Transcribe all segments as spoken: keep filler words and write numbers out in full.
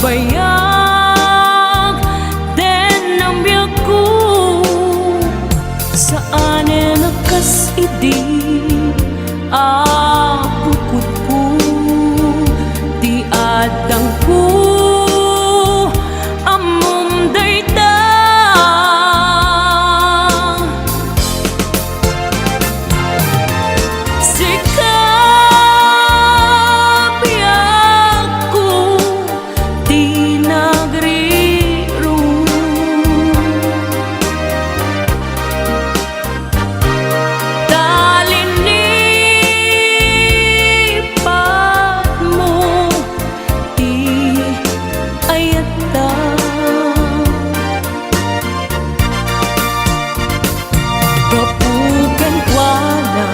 Bayag den a biagko, saanen a kas idi a bukodko ti addangko, ammom dayta. Sika, biagko, ti nagrirong. Ta linipatmo ti ayatta. Gapu kenkuana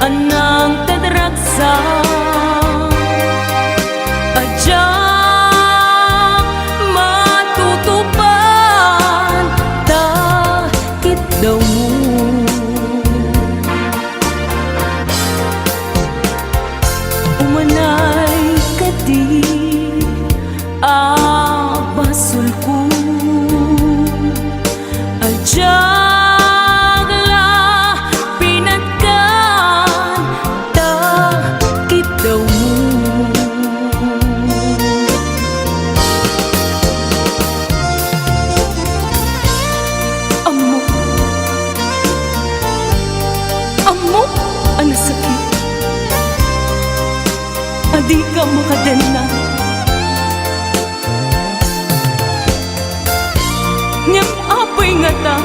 a nangted ragsak a diak matutupan ta kiddawmo. Umanay kadi a basolko a diak la pinatgan ta kiddawmo. Ammok, ammok a nasakit a dika makadenna. Ngem apay ngata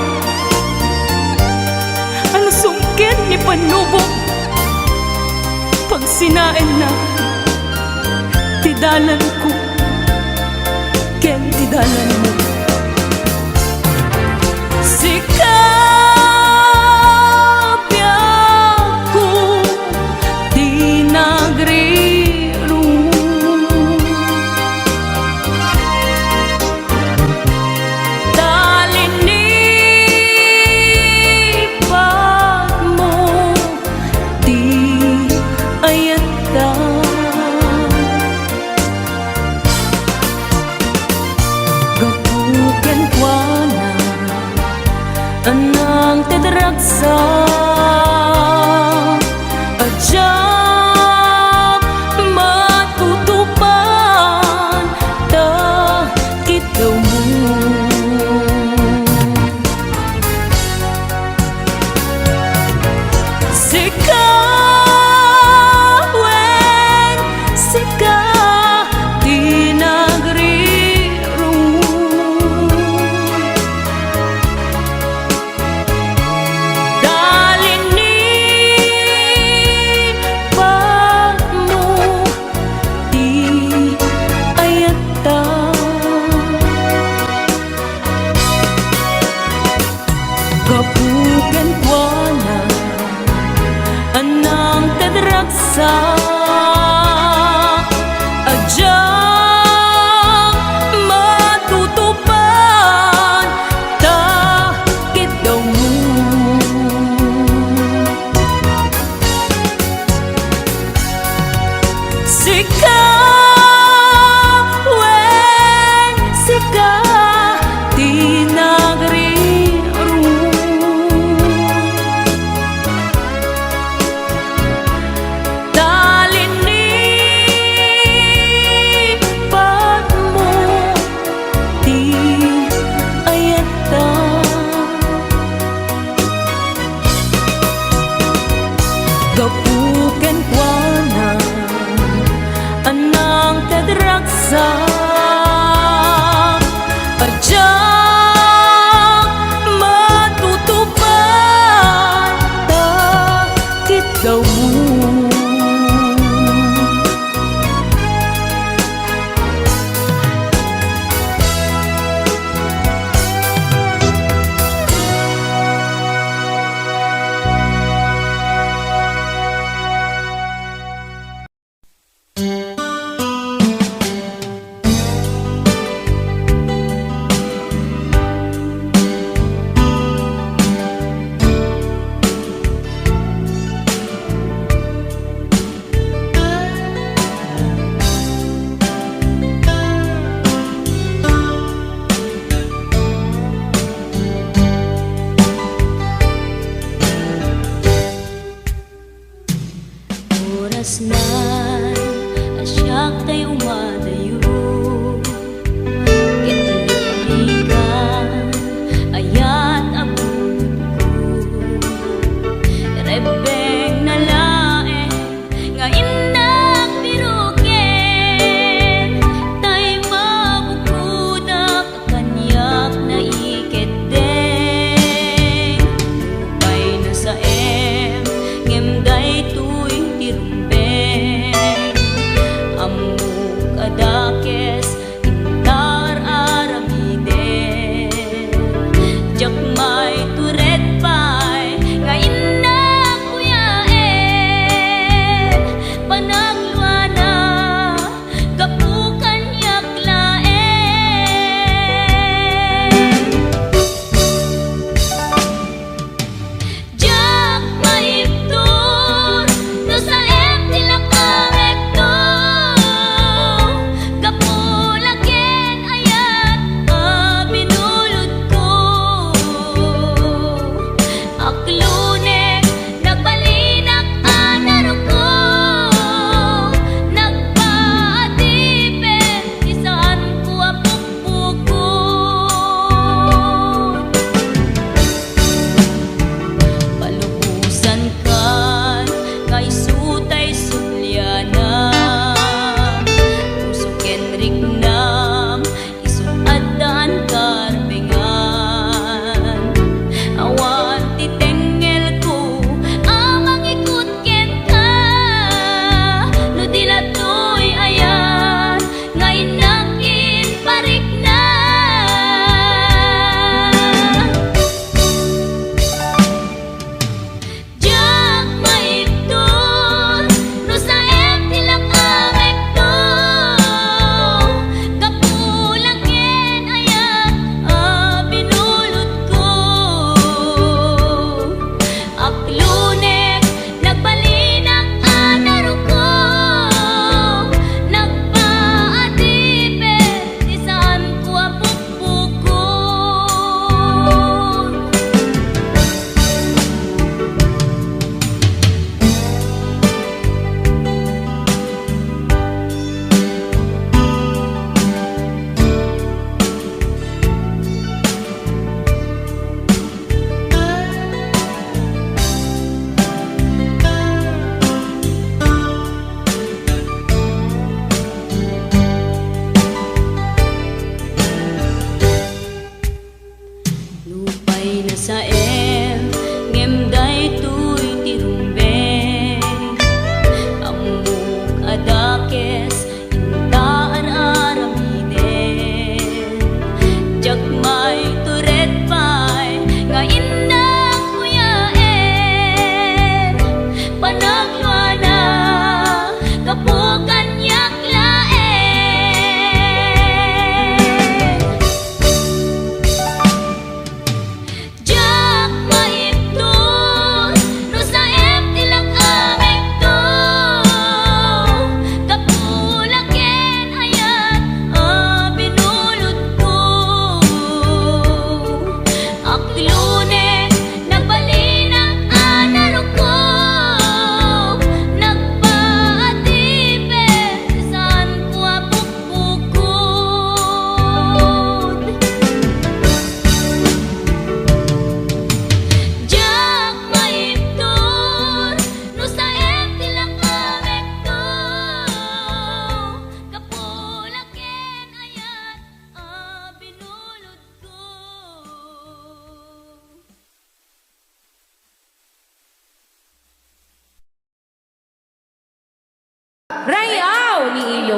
a nasumken ni Panubok, pagsinaenna ti dalanko ken ti dalanmo. Sika, biagko, ti nagrirong. Ta linipatmo ti ayatta. Gapu kenkuana a nangted ragsak a diak matutupan ta kiddawmo. Sika, wen, sika ti nagrirong. Ta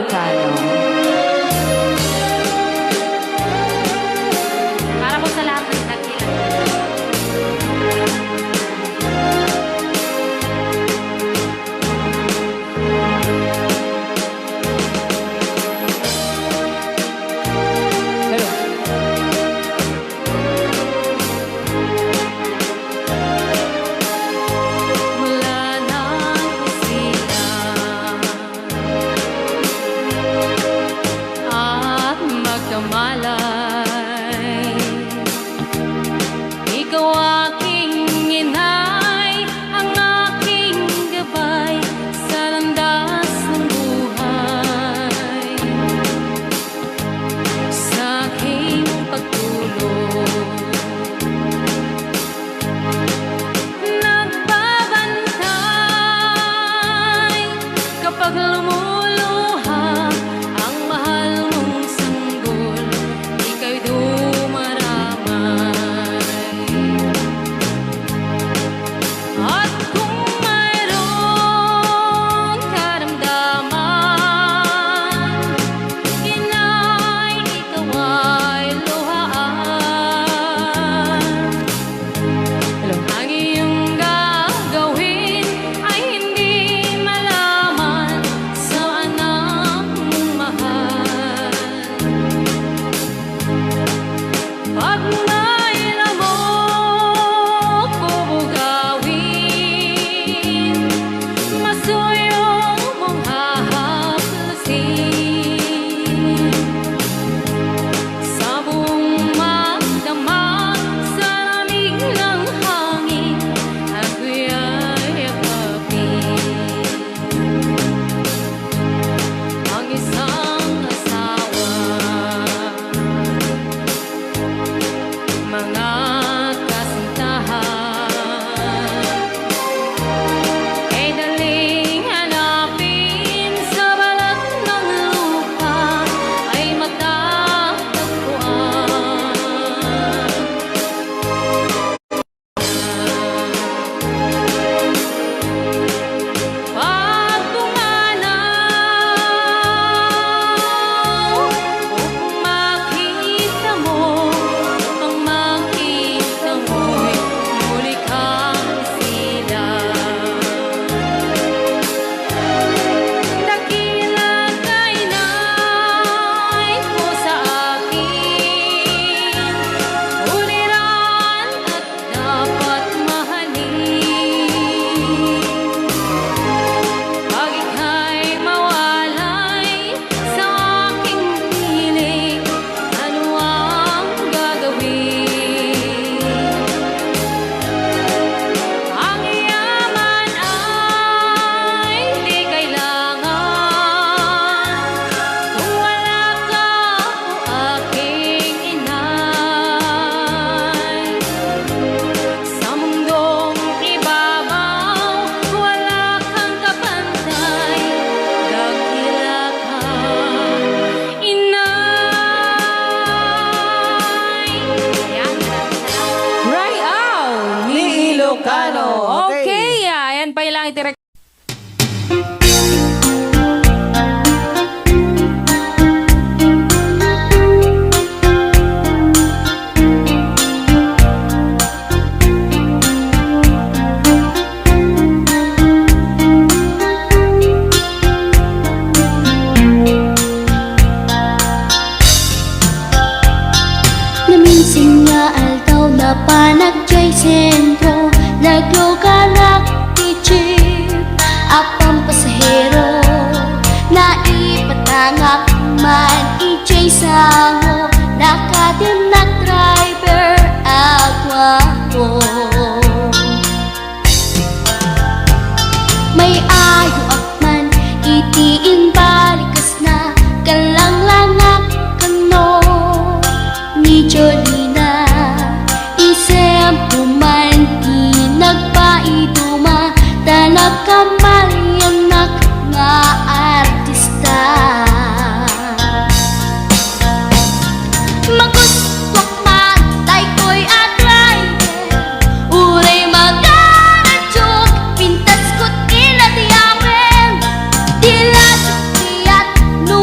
Ilocano. Para po sa lahat ng dakilang. Hello. Wala nang sila at magkamalay. Ikaw aking inay, ang aking gabay sa landas ng buhay. Sa aking pagtulog, nagbabantay kapag lumuluha ang mahal mong sanggol, ika'y dumaraman. At kung mayroong karamdaman, inay, ikaw ay luhaan. Hello. Ang iyong gagawin ay hindi malaman sa anak mong mahal. Pag may lamok bubugawin, masuyo mong hahaplasin. Sa buong magdamag, sa lamig ng hangin, ako'y yakapin. Ang isang asawa, mga kasintahan, ay daling hanapin sa balat ng lupa ay matatagpuan. Pagpumanaw, upang makita mo, upang makita mo'y muli kang isilang. Dakila ka, inay, ko sa akin, uliran at dapat mahalin. Pag ika'y mawalay sa aking piling, ano ang gagawin? Ang yaman ay di kailangan kung wala ka, o aking inay. Sa mundong ibabaw, wala kang kapantay, dakila ka, inay. Yan. Ray Au ni Ilocano. Okay, ah, ayan pa lang iti Naminsan nga aldaw, napanak jay sentro, nagluganak ti jeep a pampasahero. Naipatangak man ijay sango, nakatimnak driver a guapo. May ayoak man iti imbalikesna, kallanglangak kano ni Jolina. Isem ko man ti nagpaiduma, ta nakamaliannak nga artista. Magustuak man daytoy a driver, uray magaradiok, pintasko ti ladiamen. Ti ladiat no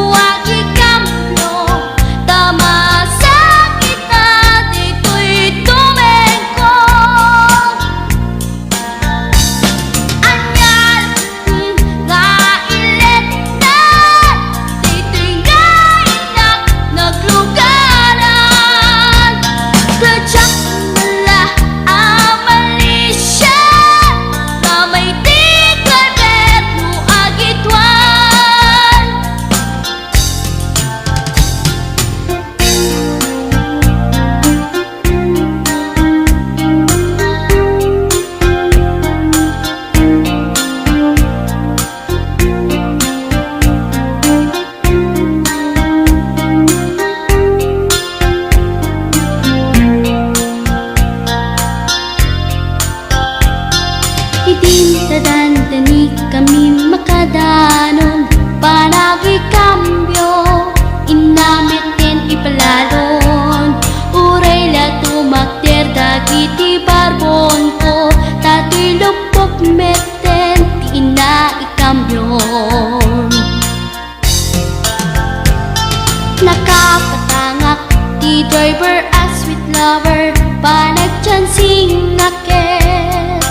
Never a sweet lover, panagchancing a ket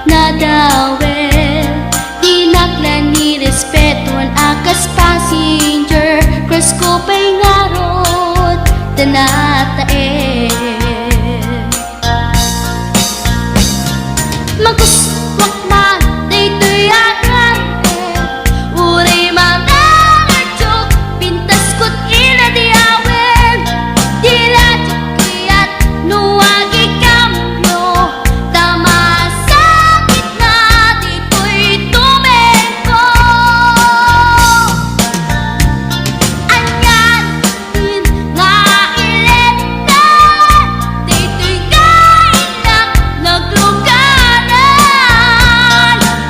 nadawel. Dinak la ni respeton a kas passenger, crush ko pay ngarud, tanatae. Magustuak man daytoy a driver, uray mananadyo, pintaskot ila di awen. Di la di kayat no agikambio, ta masakit na ditoy tumengko. Anian nga ilenta, ditoy nga inak nagluganan.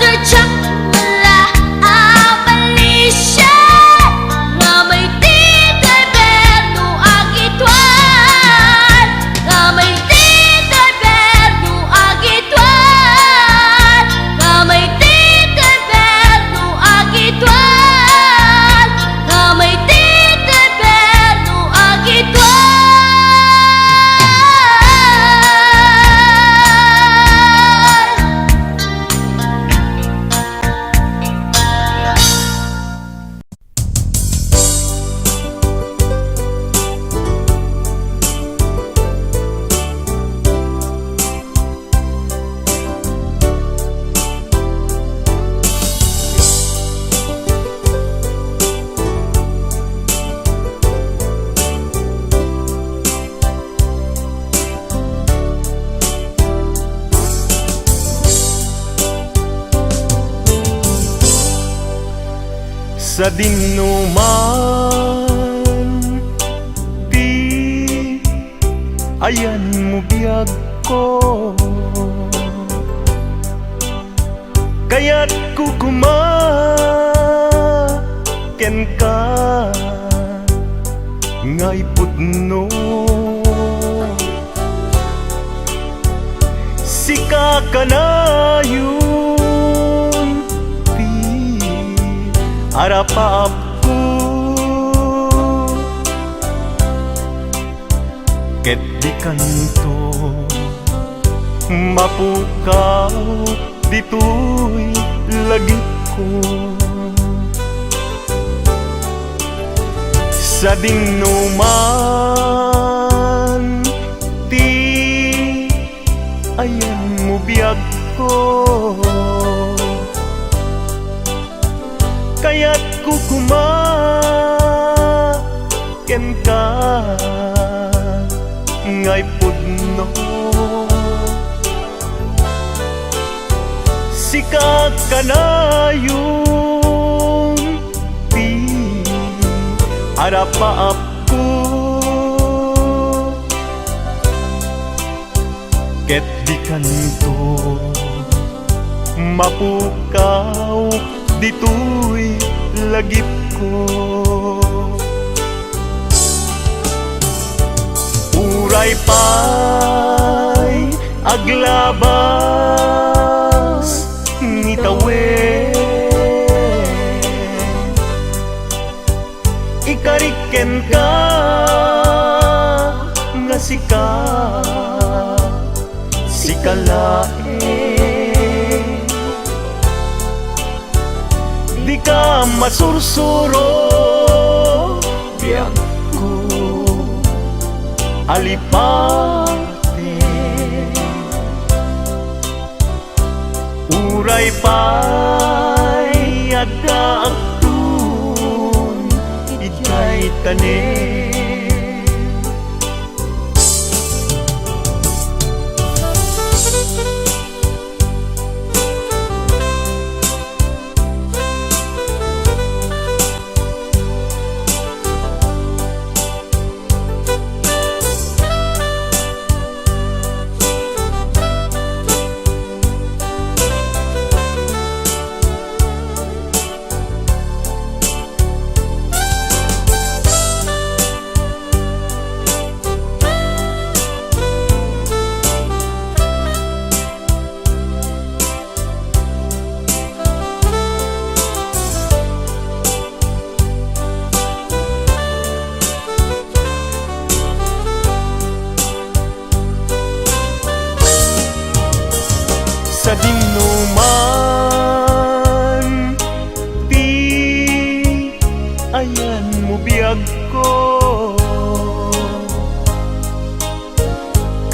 Diak la a balisian, nga may ti driver no agituan, nga may ti driver no agituan, nga may ti driver no agituan, nga may ti driver no agituan. Sadino man ti ayanmo biagko, kayatko koma kenka nga ipudno. Sika kanayon ti arapaapko, ket dikanto mapukaw ditoy lagipko. Sadino man ti ayanmo biagko, kayatko koma kenka nga ipudno. Sika kanayon ti arapaapko, ket dikanto mapukaw ditoy lagipko. Uray pay aglabas ni tawen, ikarik kenka nga sika, sika laeng. Dika masursuro, biagko a lipate. Uray pay adda agtun idiay tanem.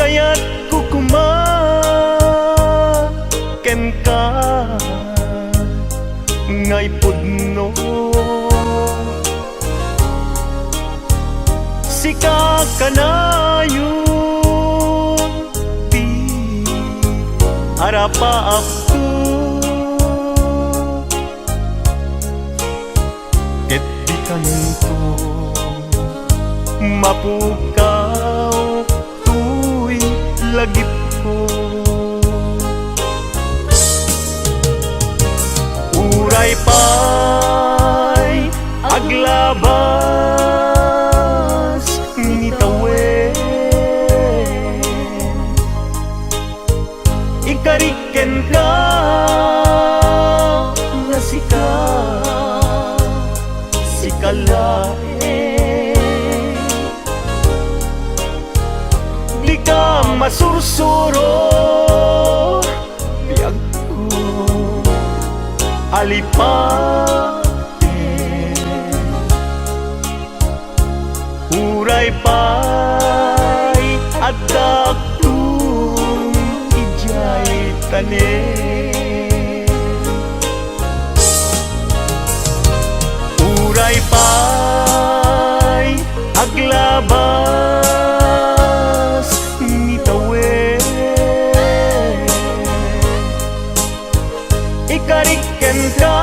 Kayatko koma kenka nga ipudno. Sika kanayon ti arapaapto. Ket dikanto mapukaw toy lagipko. Uray pay aglabas ni tawen, ikarik kenka nga sika, sika laeng. Dika masursuro, biagko, alipaten. Uray pay addaakton idiay tanem. Uray pay aglabas ni tawen, ikarik kenka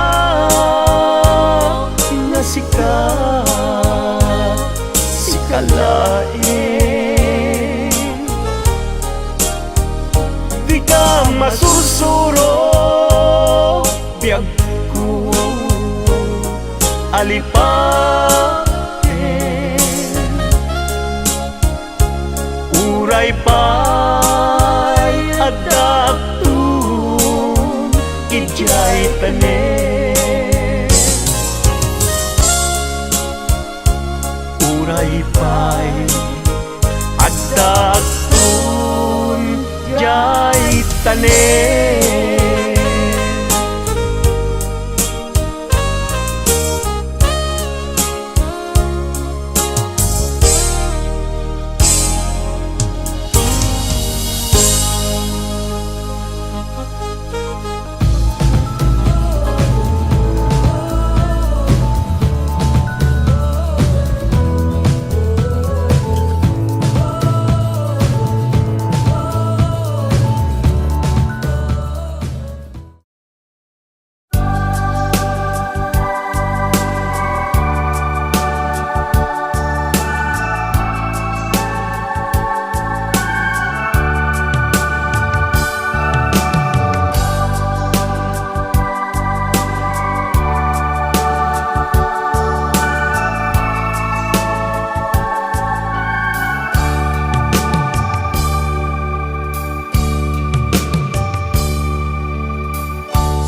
nga sika, sika laeng. Dika masursuro, biagko, alipaten. Uray pay addaakton idiay tanem. Uray pay addaakton diay tanem.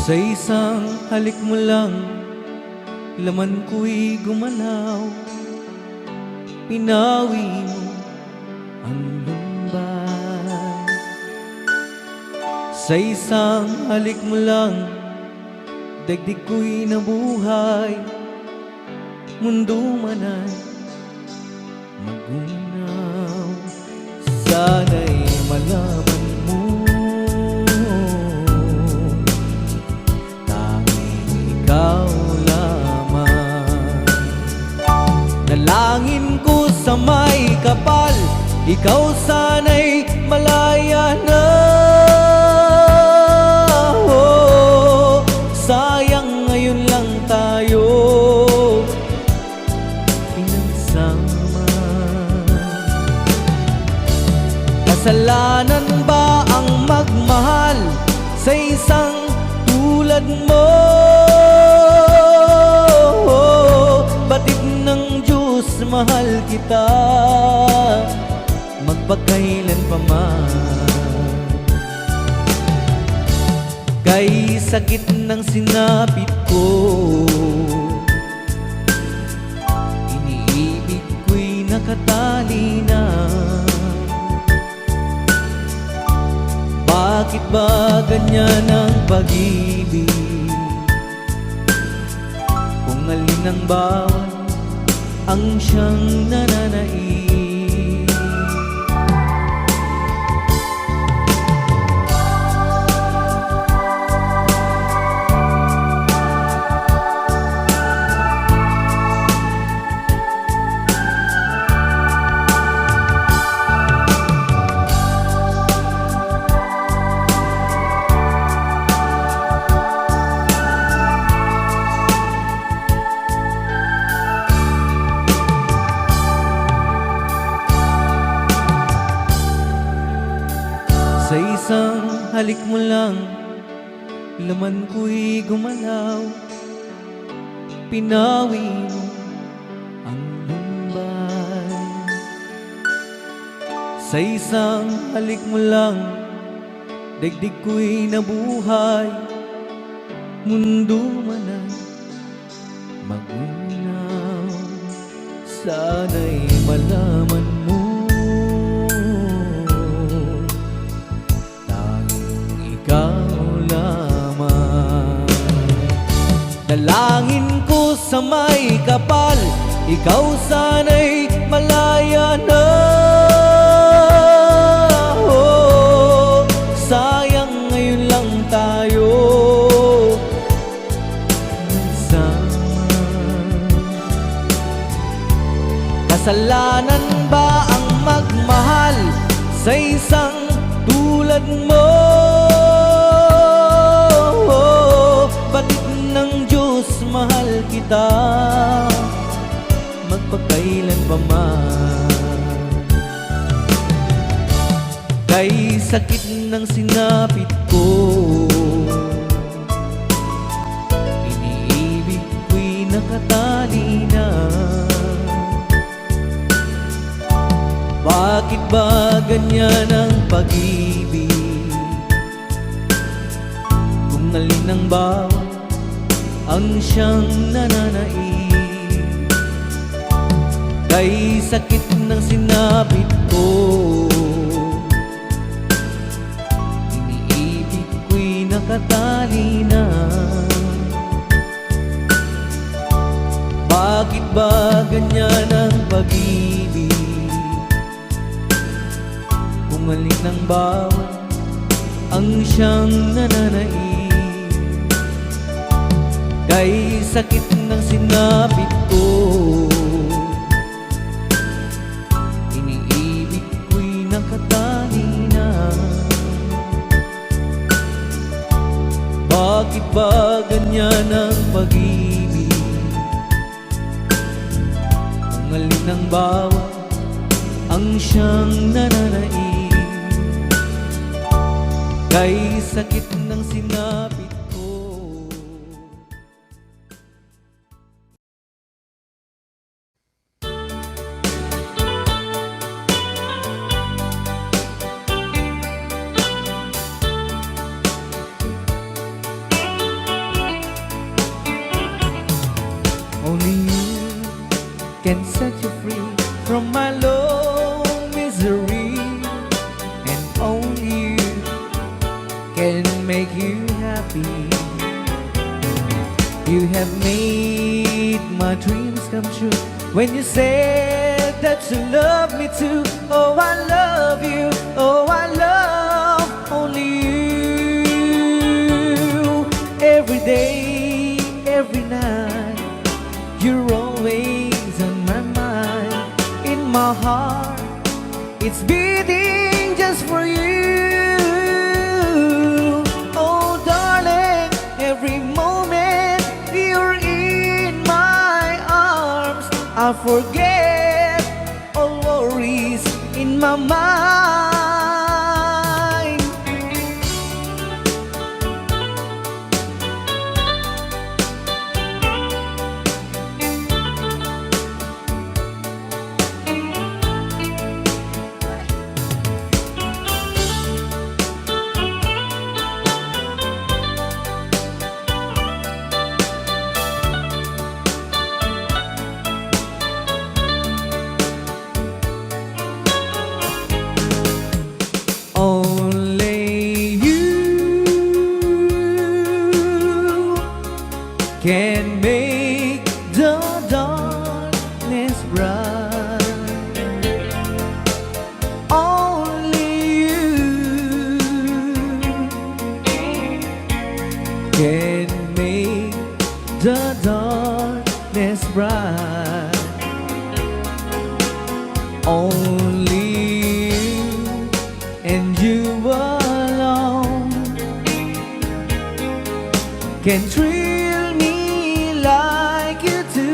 Sa isang halik mo lang, laman ko'y gumalaw, pinawi mo ang lumbay. Sa isang halik mo lang, daigdig ko'y nabuhay, mundo man ay magunaw. Sana'y malaman mo, tanging ikaw lamang. Nalangin ko sa may kapal, ikaw sana'y malaya na. Oh, sayang ngayon lang tayo pinagsama. Kasalanan ba ang magmahal sa isang tulad mo? Batid ng Diyos, mahal kita magpakailan pa man. Kay sakit ng sinapit ko, iniibig ko'y nakatali na. Bakit ba ganyan ang pag-ibig? Kung alin ang bawal, ang siyang nananait. Tanghalik mo lang, laman ko'y gumalaw, pinawi mo ang lumbay. Sa isang halik mo lang, daigdig ko'y nabuhay, mundo man ay magunaw. Sana'y malaman mo, tanging ikaw lamang. Dalangin ko sa may kapal, ikaw sana'y malaya na. Oh, sayang ngayon lang tayo nagsama. Kasalanan ba ang magmahal sa isang tulad mo? Batid ng Diyos, mahal kita magpakailan pa man. Kay sakit ng sinapit ko, iniibig ko'y nakatali na. Bakit ba ganyan ang pag-ibig? Kung alin ang bawat ang siyang nananaig. Kay sakit ng sinapit ko, iniibig ko'y nakatali na. Bakit ba ganyan ang pag-ibig? Kung alin ang bawat ang siyang nananaig. Kay sakit ng sinapit ko, iniibig ko'y nakatali na. Bakit ba ganyan ang pag-ibig? Kung alin ang bawat ang siyang nananaig. Kay sakit ng sinapit ko. Only you can set you free from my long misery, and only you can make you happy. You have made my dreams come true when you said that you love me too. Oh, I love you. Oh, I love only you. Every day, every night, you're always on my mind. In my heart, it's beating just for you. Oh, darling, every moment you're in my arms, I forget all worries in my mind. Only you can make the darkness bright. Only you can make the darkness bright. Only you and you alone can thrill me like you do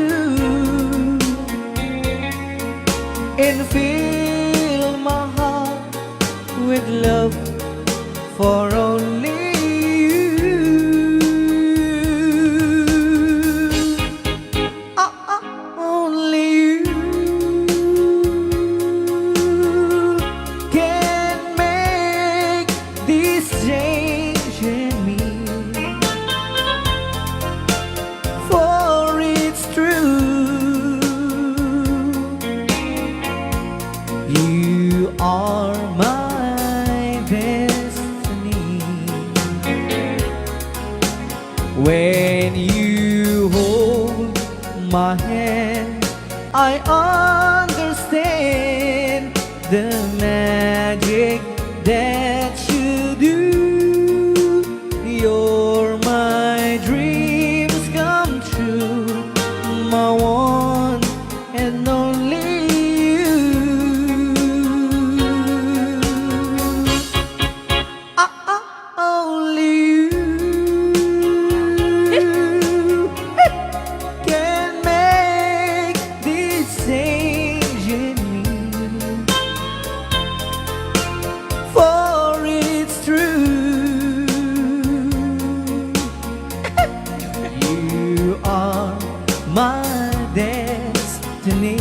and fill my heart with love For only you, ah, ah, only you can make this change in me. For it's true, you are my destiny. When you hold my hand, I understand the magic that you do. You're my dreams come true, my one and only you. Ah, ah, only you can make this change in me. For it's true, you are my destiny.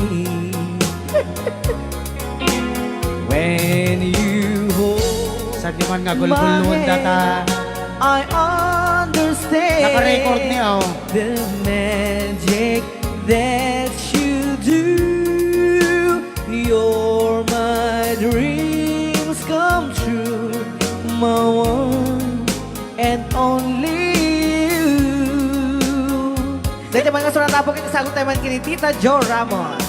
When you hold Saan di man nga gulgulon data? I understand Naka-record ni, oh. The magic that you do. You're my dreams come true, my one and only you. Dahil naman nga surat, apo, kita sagot tayo man kini Tita Jo Ramos.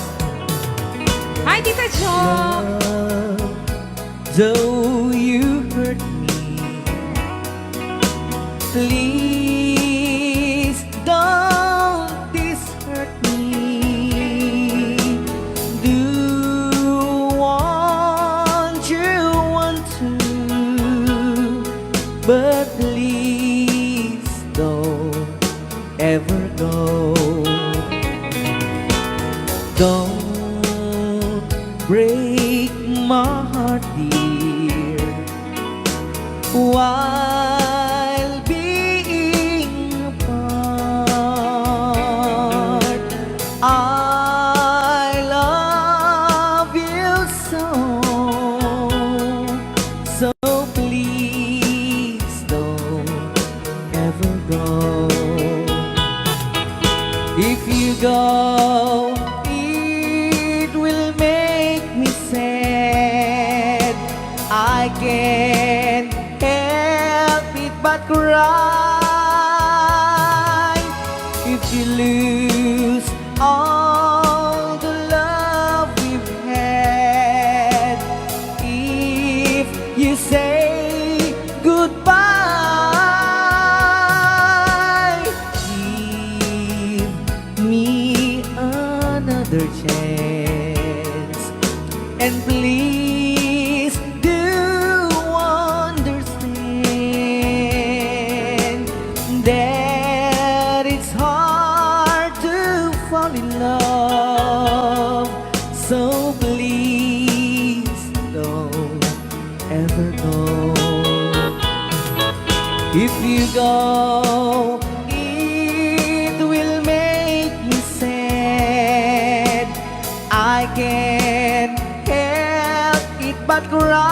Hi, Tita Jo! Love, though you hurt me, please don't desert me. Do what you want to, but please don't ever go. Don't break my heart, dear, while being apart. I love you so, so please don't ever go. If you go, it will make me sad. I can't help it but cry. If you lose all the love we've had, if you say goodbye, give me another chance. And please do understand that it's hard to fall in love. So please don't ever go. If you go, it will make me sad. I can't help it but cry.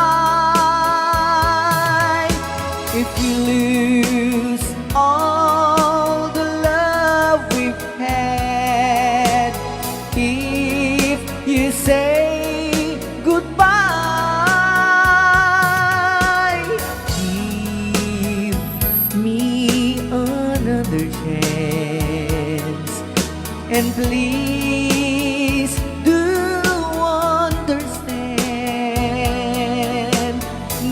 If you lose all the love we've had, if you say goodbye, give me another chance. And please do understand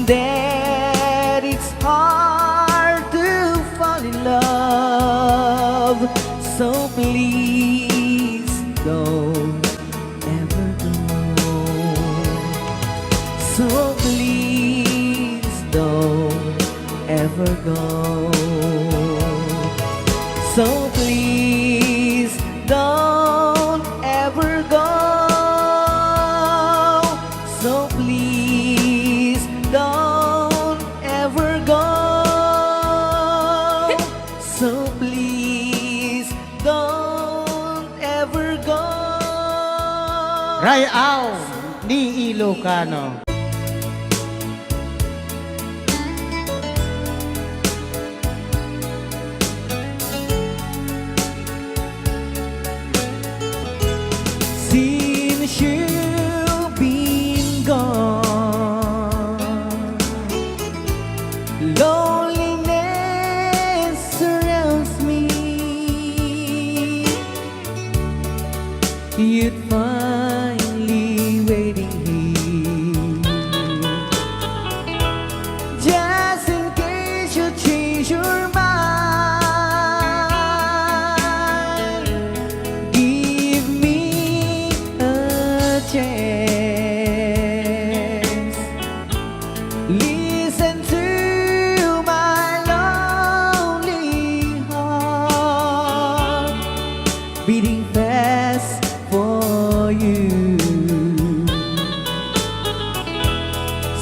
that it's hard to fall in love. So please don't ever go. So please don't ever go. So please don't ever go. So please don't ever Ay-aw ni Ilocano. Since you've been gone, loneliness surrounds me. You'd find me waiting here, just in case you change your mind. Give me a chance. Listen to my lonely heart beating fast for you.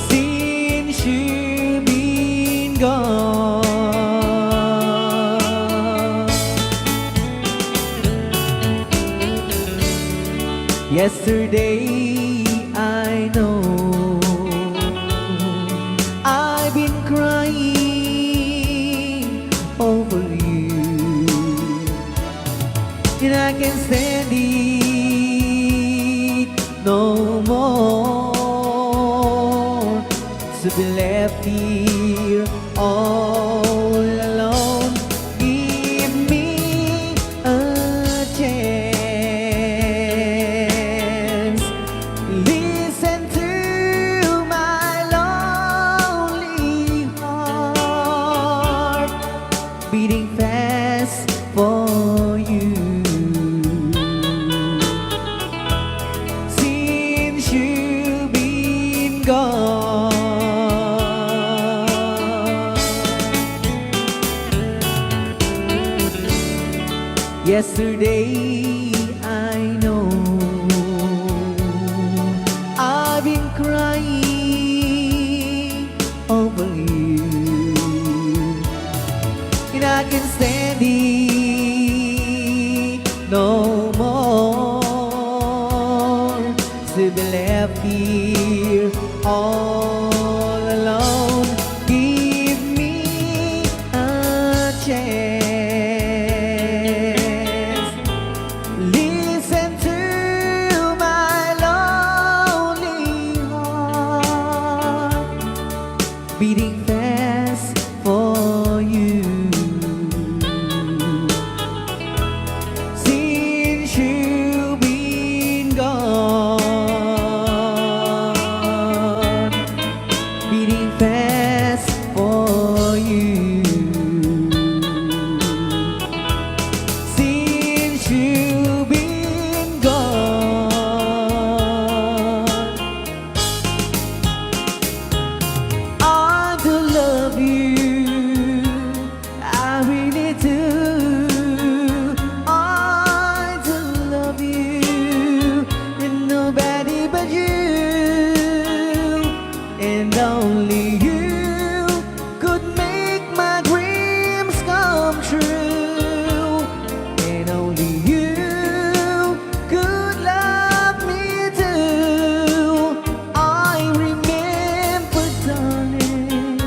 Since you've been gone. Yesterday, I know I've been crying over you, and I can't stand it no more to be left here all alone. Give me a chance. Listen to my lonely heart beating fast for you. Since you've been gone. Yesterday, I know I've been crying over you, and I can't stand it no more to be left here all alone. Give me a chance. Listen to my lonely heart beating fast for you. Since you've been gone, beating fast for you. Since you've been gone, I do love you. I really do. I do love you, and nobody but you, and only you could make my dreams come true, and only you could love me too. I remember, darling,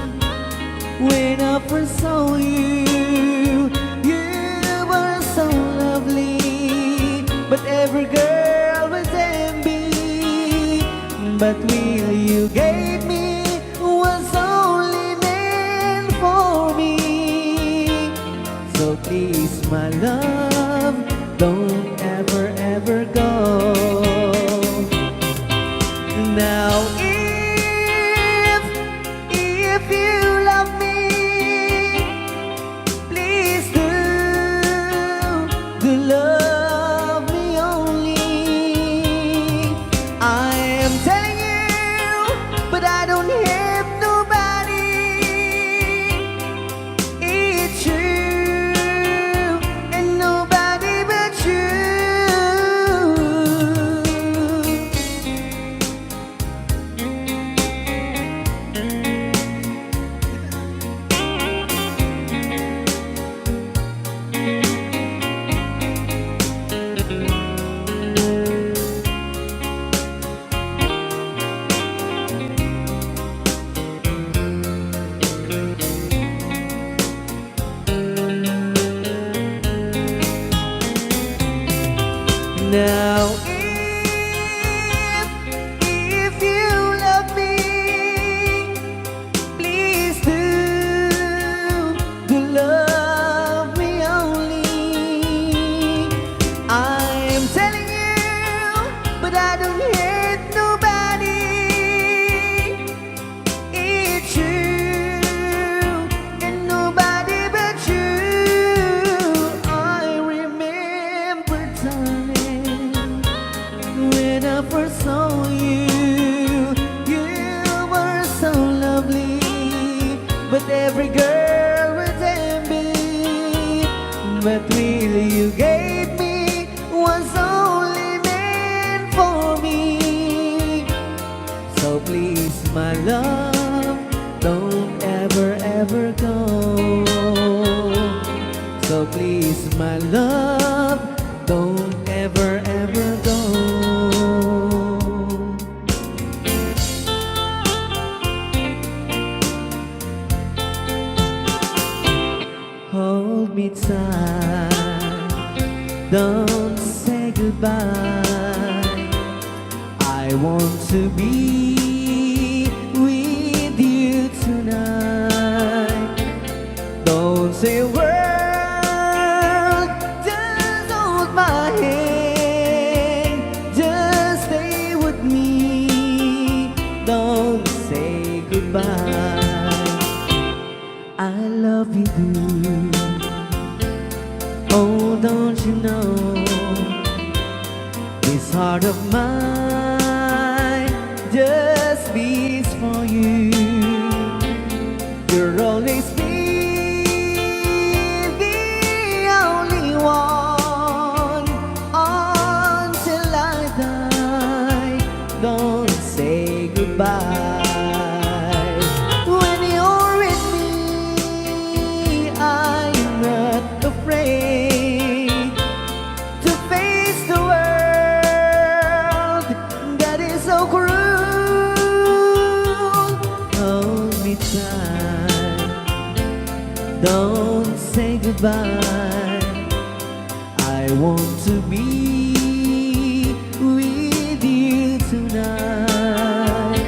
when I first saw you, you were so lovely, but every girl was envy. But will you gave me was only meant for me. So please, my love, don't ever, ever go. Now, if, if you love me, please do, do love me only. I am telling you, but I don't have nobody. It's true, and no ever go. So please, my love, don't ever, ever go. Hold me tight, don't say goodbye. I want to be with you tonight. Don't say a word, just hold my hand, just stay with me. Don't say goodbye. I love you, do. Oh, don't you know? This heart of mine just beats for you. You'll always be the only one until I die. Don't say goodbye. When you're with me, I'm not afraid to face the world that is so cruel. Hold me tight, don't say goodbye. I want to be with you tonight.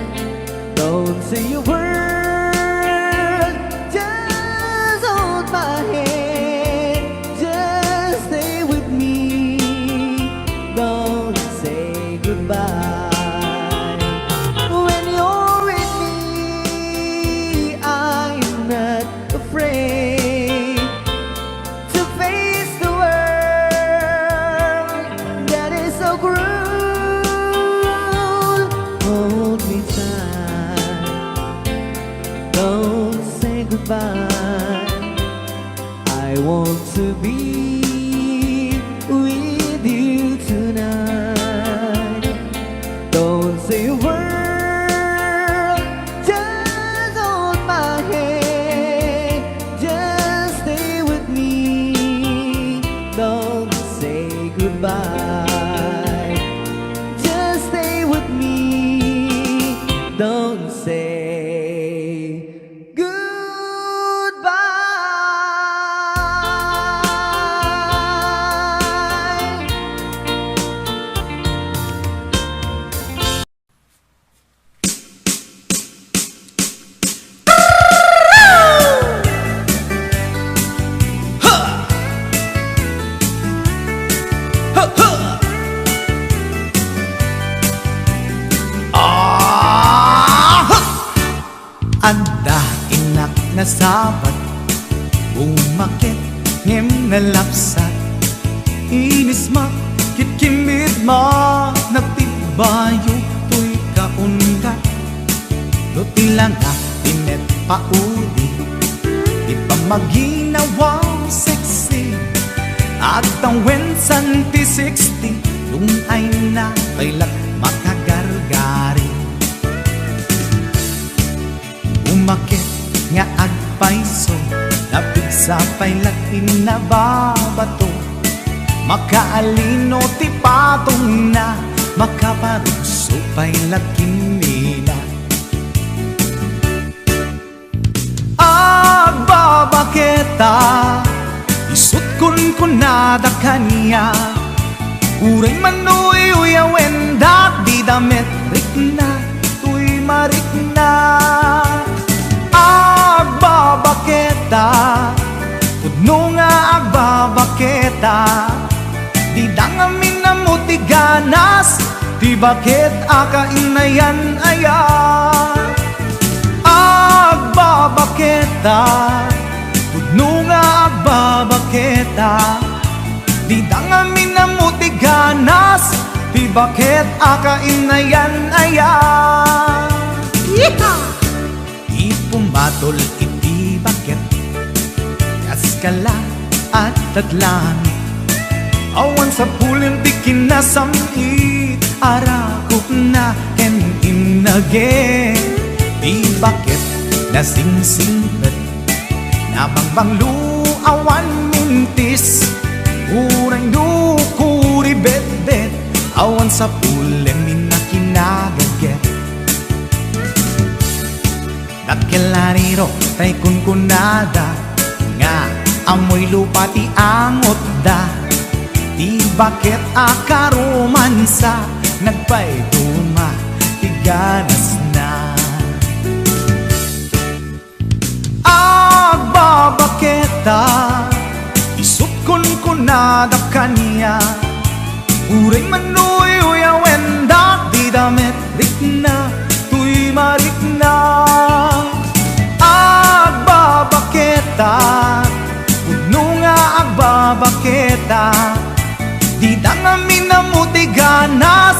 Don't say a word, just hold my hand, just stay with me. Don't say goodbye. When you're with me, I'm not afraid to face the world that is so cruel. Hold me tight, don't say goodbye. I want to be with you tonight. Don't say a word, just hold my hand, just stay with me. Don't say goodbye, just stay with me. Don't say goodbye. Adda innak nasabat, bumaket ngem nalapsat. Inismak ket kinbidma, nagtibbayo toy kaundat. No ti langak ti met pauli, ti pammaginawa sexy, agtawen santi sixty, tungayna pay la makagargari. Umaket nga agpayso, napigsa pay la ti nababato. Makaalino ti patongna, makaparugso pay la kinmina. Agbabaketa, isut' kunkunada kaniak. Uray man uyuyawen, dagdida met rikna, toy marikna. Agbabaketa, pudno nga agbabaketa, dida ngamin ammo ti ganas, ti baket a kainayan aya. Agbabaketa, pudno nga agbabaketa, dida ngamin ammo ti ganas, ti baket a kainayan aya. Yeehaw! Ipumadol iti baket, kas kala, adtad langit. Awan sapulen ti kinasam-it, arakupna ken innage. Ti baket, nasingsingpet, Nabangbanglo, awan mintis, uray no kuribetbet, awan sapulem inna kinagagget. Dakkel a riro tay kunkunada nga ammoy lupa ti angotda. Ti baket a karomansa, nagpayduma ti ganasna. Agbabaketa, isut' kunkunada kaniak, uray manuyuyawen dagiti damet, rikna toy marikna. Agbabaketa, pudno nga agbabaketa, dida ngamin ammo ti ganas,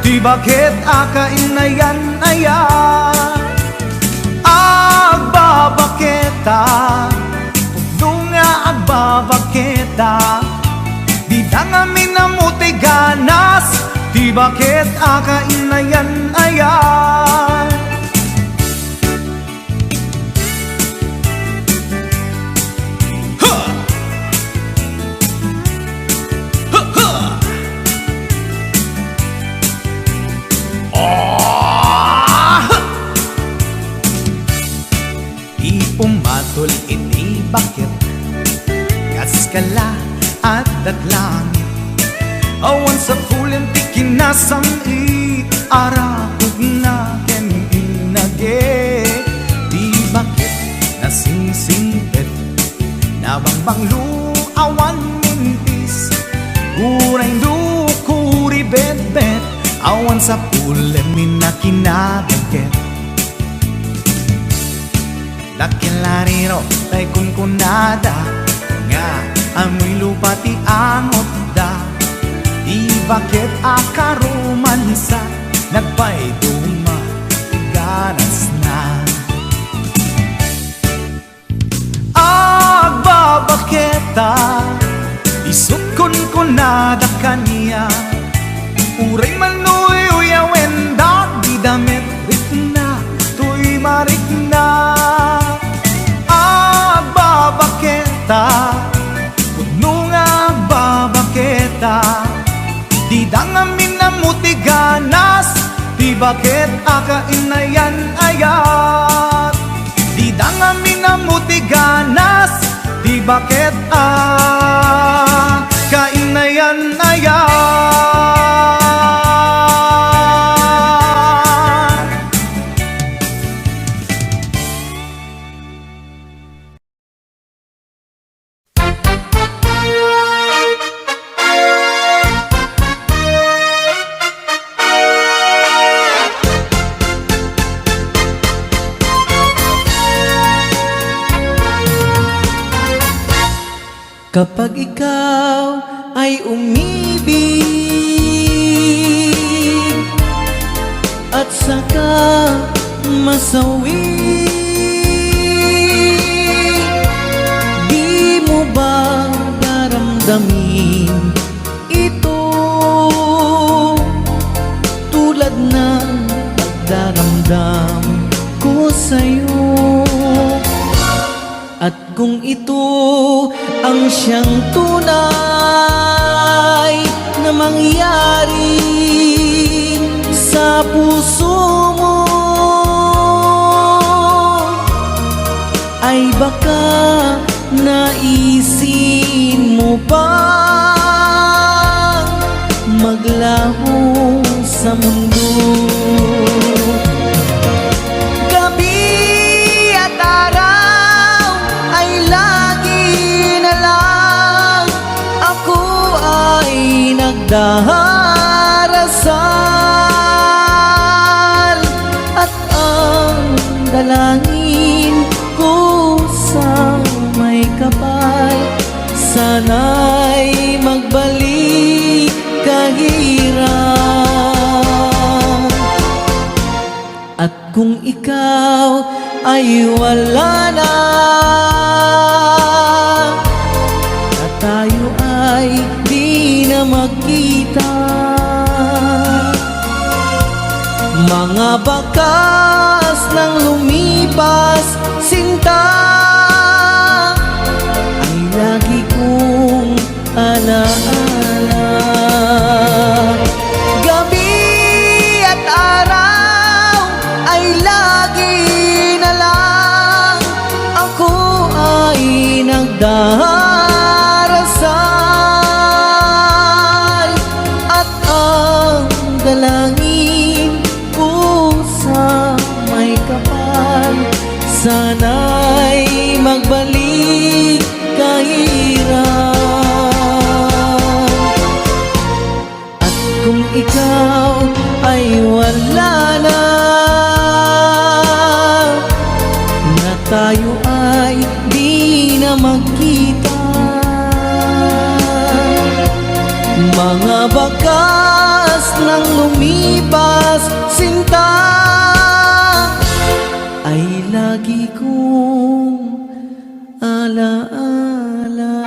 ti baket a kainayan-ayan. Agbabaketa, pudno nga agbabaketa, dida ngamin ammo ti ganas, ti baket a kainayan-ayan. Ha! Ha, ha! Ah! Ti pumatol iti baket, kas kala, adda langit. Awan sapulem ti kinasam-it, arakupna ken innaget. Ti baket nasingsingpet, nabangbanglo, awan mintis, uray no kuribetbet, awan sapulem inna kinagagget. Dakkel a riro tay kunkunada nga ammoy lupa ti angotda. Ti baket a karomansa, nagpayduma ti ganasna. Agbabaketa, isut' kunkunada kaniak, uray manuyuyawen dagiti damet, rikna toy marikna. Agbabaketa, pudno nga agbabaketa, dida ngamin ammo ti ganas, ti baket a kainayan-ayat. Dida ngamin ammo ti ganas, ti baket a kainayan-ayat. Kapag ikaw ay umibig at saka masawi, di mo ba daramdamin ito tulad ng pagdaramdam ko sa'yo? At kung ito ang siyang tunay na mangyari sa puso mo, ay baka naisin mo pa maglaho sa mundo. Gabi at araw ay lagi na lang ako ay nagdarasal, at ang dalangin ko sa may kapal, sana'y magbalik ka, hirap. At kung ikaw ay wala na, at tayo ay di na magkita, mga bakas ng lumipas, sinta, Sana'y magbalik ka ira. At kung ikaw ay wala na, na tayo ay di na magkita. Mga bakas ng lumipas, sinta, ay lagi kong alaala.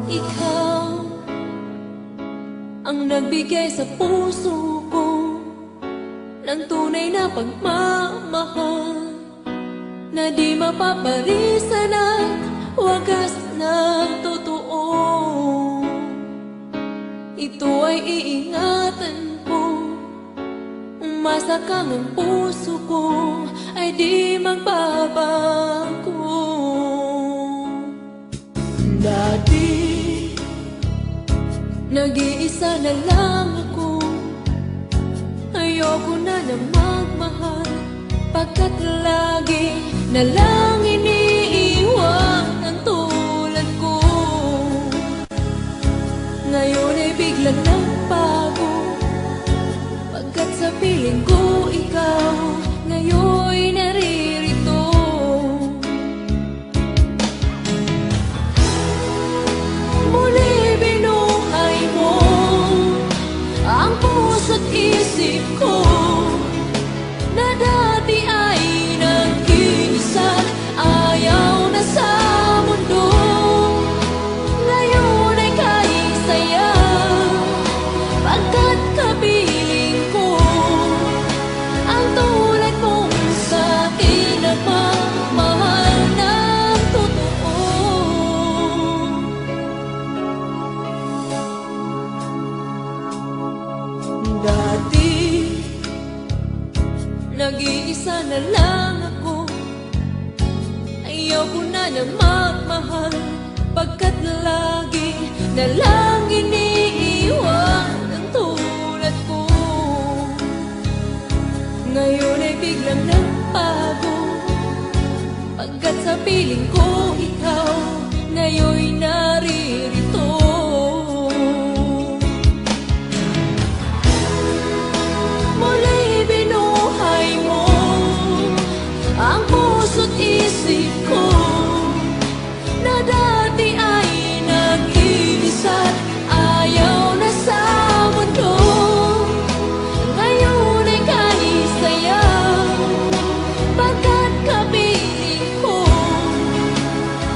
Ikaw ang nagbigay sa puso ko ng tunay na pagmamahal na di mapaparisan at wagas na totoo. Ito ay iingatan ko, umasa kang ang puso ko ay di magbabago. Dati, nag-iisa na lang ako. Ayoko na na magmahal, pagkat lagi na lang iniiwan ang tulad ko. Ngayon ay biglang nagbago, pagkat sa piling ko ikaw ngayon naririto. Muli binuhay mo ang puso't isip ko, na dati ay nag-iisa, ayaw na sa mundo. Ngayon ay kay saya, pagkat kapiling ko ang tulad mong sa'kin nagmamahal ng totoo. Dati, nag-iisa na lang ako. Ayoko na na magmahal, pagkat lagi na lang iniiwan ang tulad ko. Ngayon ay biglang nagbago, pagkat sa piling ko ikaw ngayon naririto. Muli binuhay mo ang puso't isip ko, na dati ay nag-iisa't ayaw na sa mundo. Ngayon ay kay saya, pagkat kapiling ko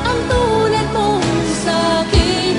ang tulad mong sa'kin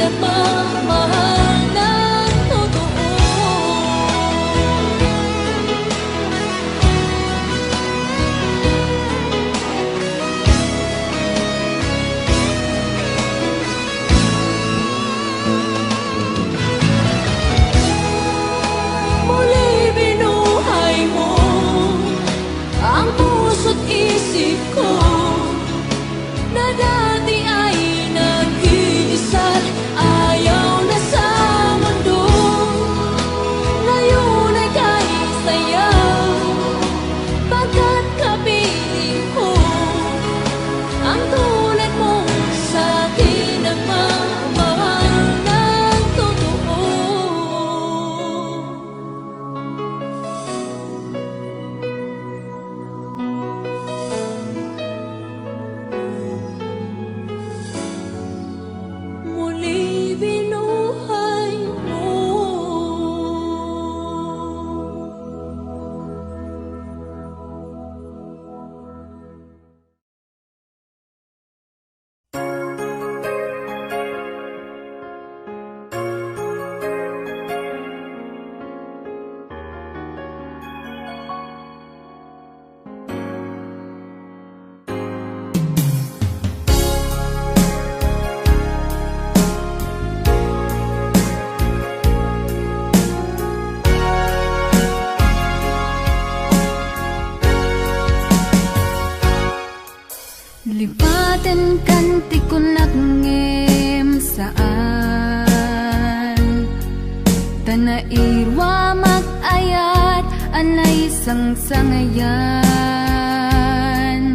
Nairuamak ayat a naisangsangayan,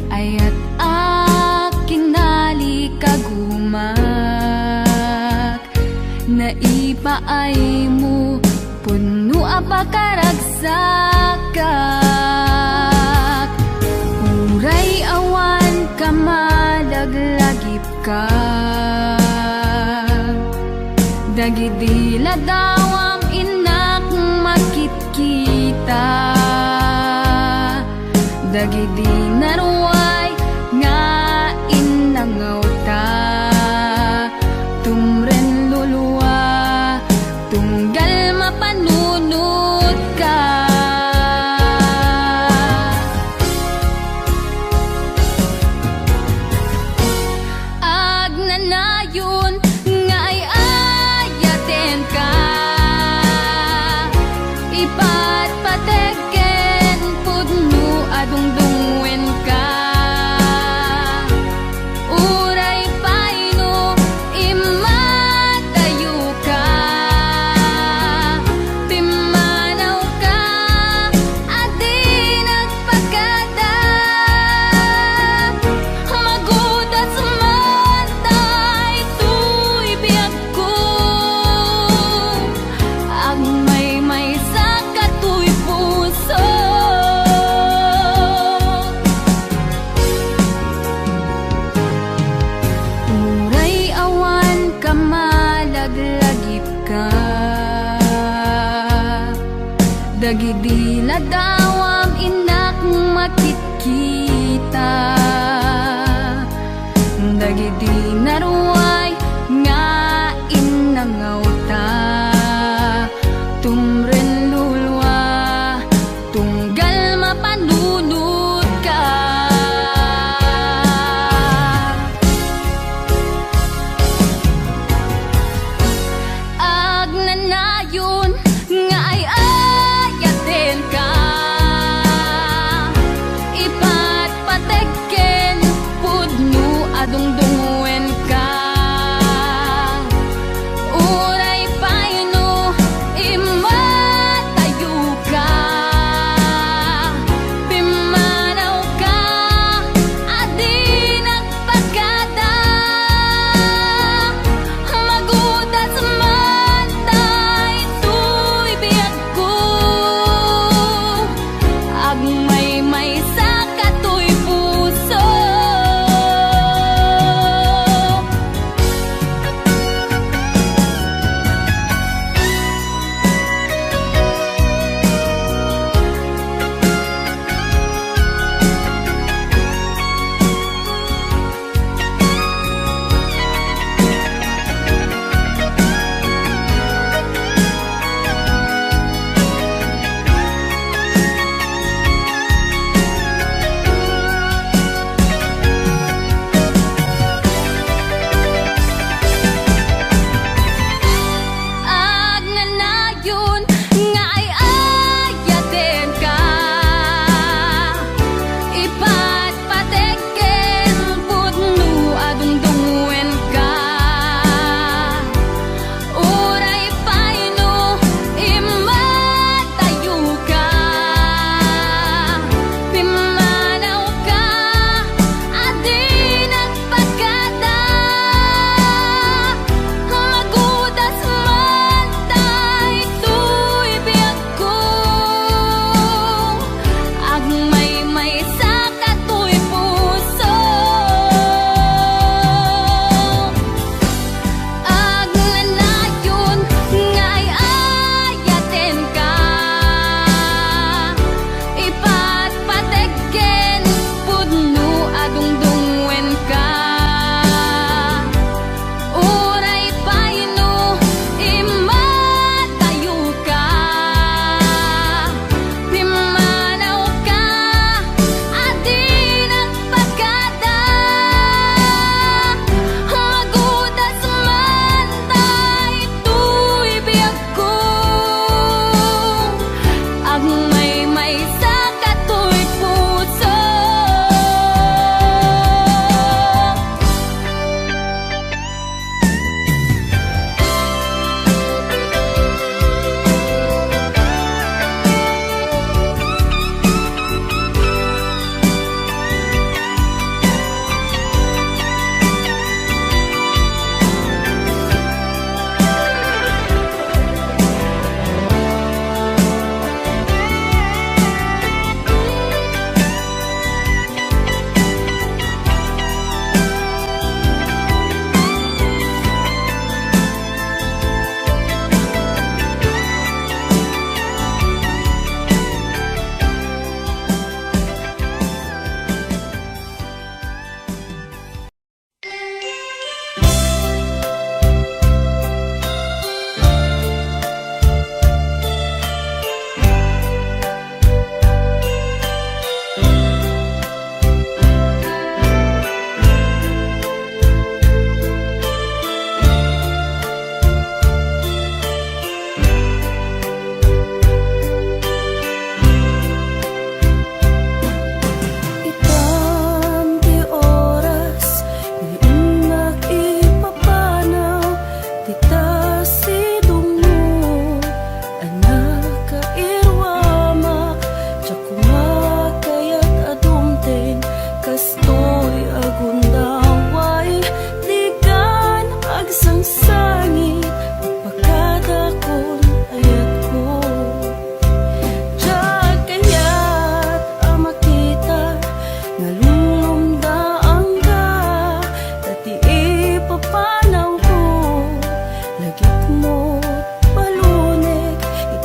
ayat a kinalikagumak, naipaaymo pudno a pakaragsakak, uray awan ka malaglagip ka. Dagidi ladawam innak makitkita, dagidi naruay nga innangawta, tumren lulua, tunggal mapanunotka. Agnanayon nga ay-ayatenka, ipatpateg ken pudno a dungdungngoenka. Uray pay no immadayoka, pimmanawka a di nagpakada. Magudas man daytoy biagko, agmaymaysa katoy puso. Uray awan ka malaglagipka, dagidi ladawam innak makitkita, dagidi naruay nga innangawta, tumren lulua, tunggal mapanunotka. Agnanayon nga ay-ayatenka, ipatpateg ken pudno a dungdungngoenka. Uray pay no immadayoka, pimmanawka a di nagpakada. Magudas man daytoy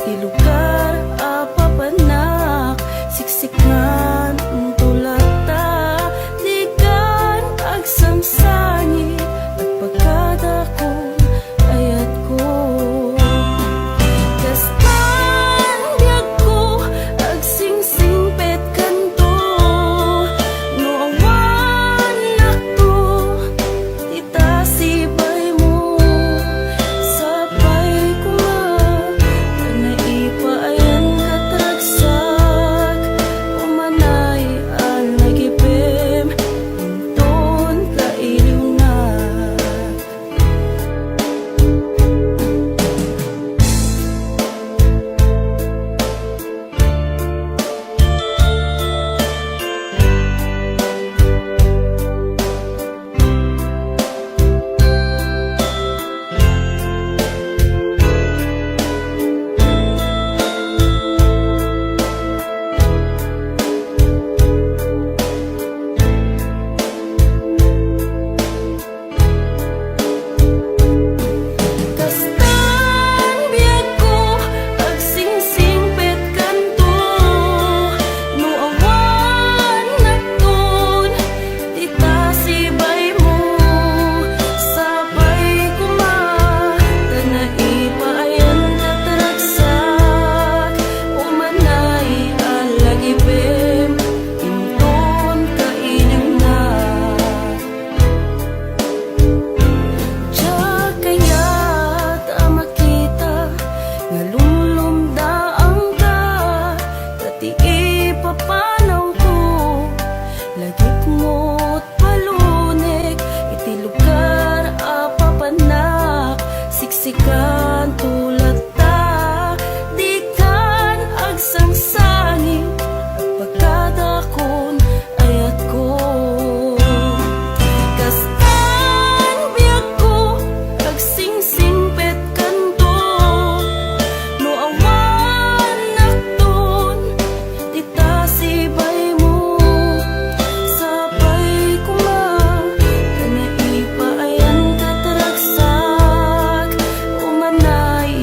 Ti lugar a papannak, siksikan, tulata, dikan agsangsangit, agpakadakon ayatko. Kastan biagko, agsingsingpet kanto, no awan nakto, ita sibaymo, sapay koma, ta naipaayan kat ragsak, umanay a lagipem, inton kailiwnak. Kastan biagko, agsingsingpet kanto, no awan nakton, ita sibaymo, sapay koma, ta naipaayan kat ragsak, umanay a lagipem, inton kailiwnak. Diak kayat a makita nga lumlumdaangka, ta ti ipapanawko, lagipmo't palunek iti lugar a papannak, siksikan, tulata, dikan agsangsangit, agpakadakon ayatko. Kastan biagko, agsingsingpet kanto, no awan nakton, ita sibaymo, sapay koma, ta naipaayan kat ragsak, umanay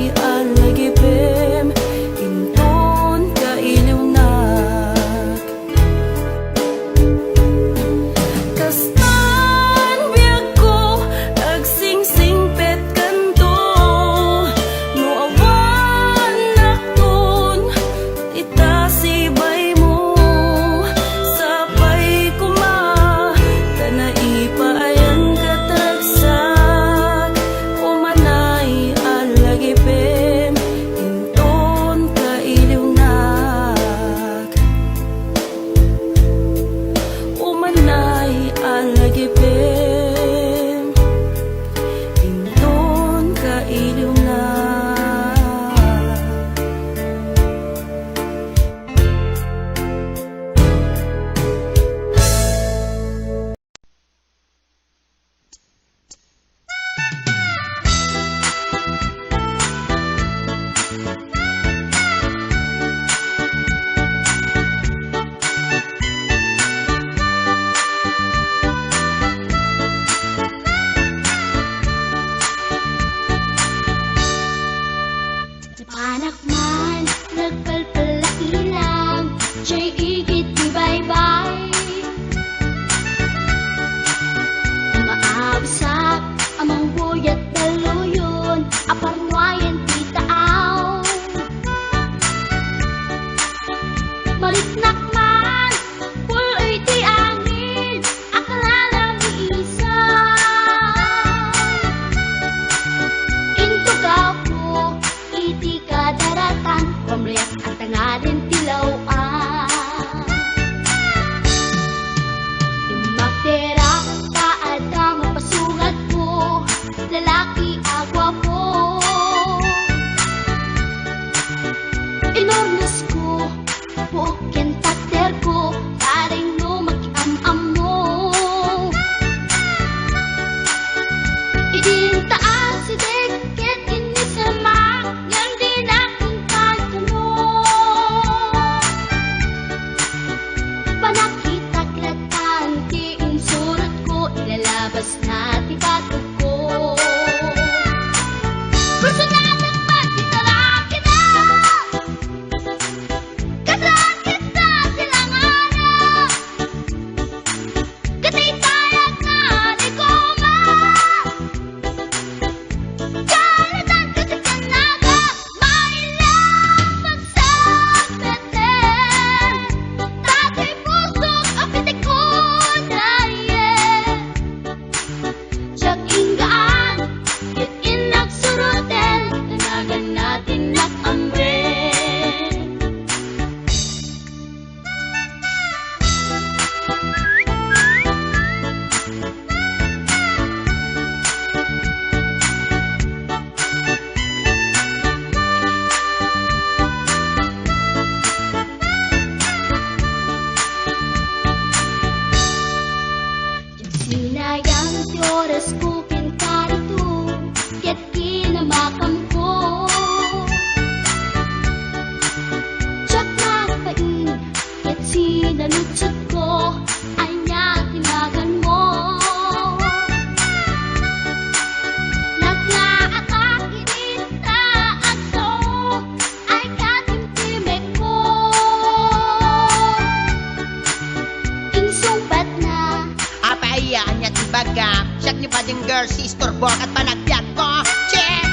Singer, sister, born at panagbiag ko. Check!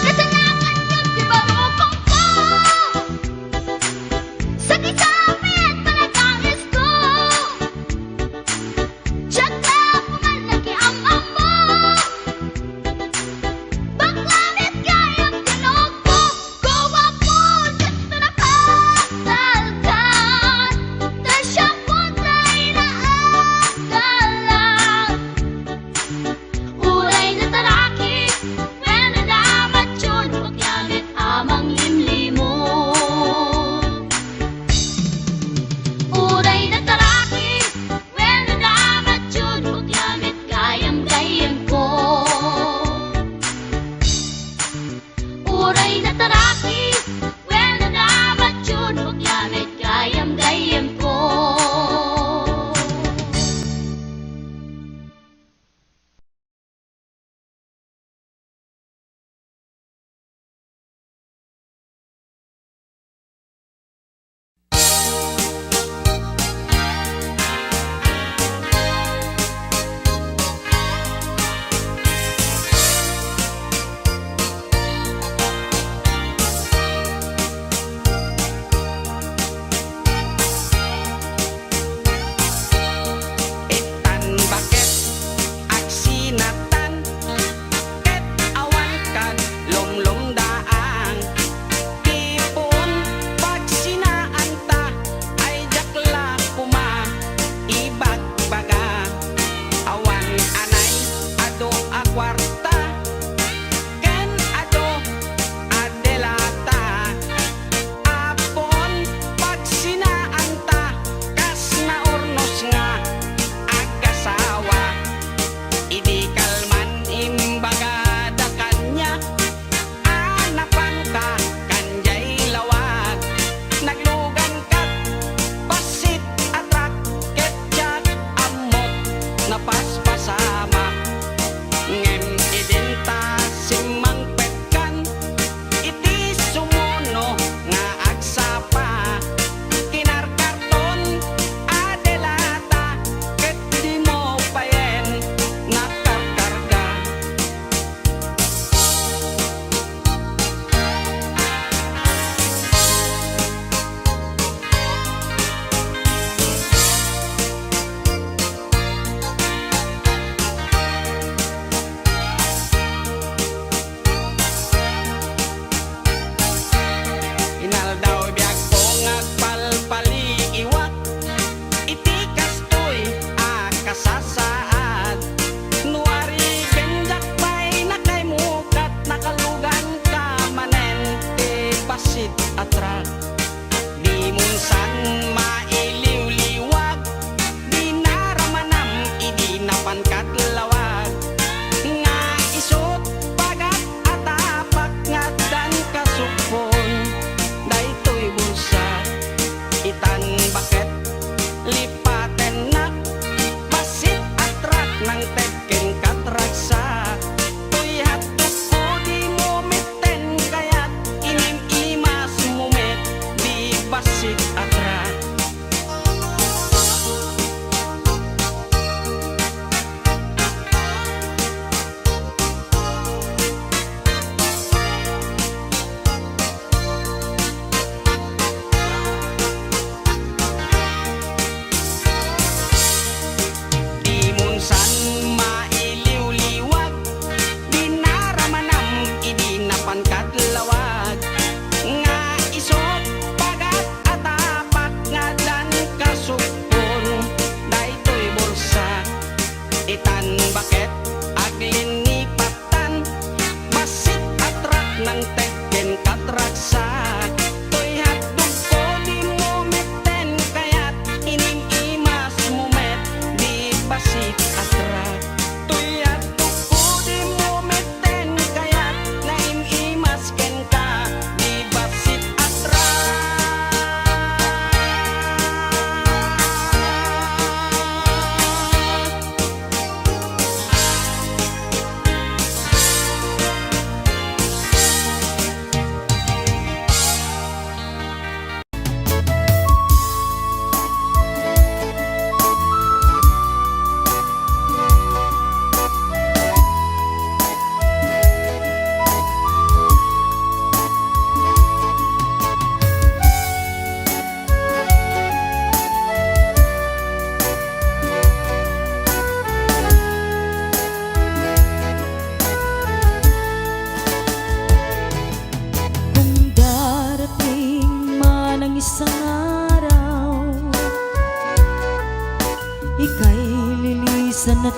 Kasalanan yun, di ba, rokong ko? Sa kisame at panagangis ko. Diyak na pumal na kiam-am mo. Bakla met gayam tinukbo. Guwapo, diak to napasalkan. Ta siak met ti inaagalan. Uray nataraki, wenno namatyon, bakla met a manglimlimo. Uray nataraki, wenno namatyon, bakla met gayam-gayam ko. Uray nataraki, wenno namatyon, bakla met gayam-gayam ko. Itan baket agsinatan, ket awan kad lumlumdaang. Ti puon pagsinaanta, ay diak la koma ibagbaga. Awan anay adu a kuarta, ken adu a delata. Apo, pagsinaanta, kas naurnos nga agasawa. Idi kalman imbagada kaniak a napanka kan diay lawag. Naglugankat bassit a trak ket diak ammok napaspasamak. Ngem idinta simmangpetkan iti sumuno nga agsapa, kinarkarton a delata ket dimo payen nakarkarga. Inaldaw biagko nga agpalpaliiwak iti kastoy a kasasaad. No arigen diak pay nakaimukat, nakaluganka manen ti bassit a trak. Dimon san mailiwliwag, dinaramanam idi napankad lawag. Nga isut' pagat a tapak nga addan kasukpon daytoy bulsak. Itan baket lipatennak, bassit a trak nangted kenka, ragsak. Toy hotdogko dimo metten kayat, inim-imasmo met di bassit a trak. Dimon san mailiwliwag, dinaramanam idi napankad lawag. Nga isut' pagat a tapak nga addan kasukpon daytoy bulsak. Itan baket aglinnipattan, bassit a trak nangted kenka, ragsak. Toy hotdogko dimo metten kayat, inim-imasmo met di bassit a trak. Toy hotdogko dimo metten kayat, naim-imas kenka di bassit a trak.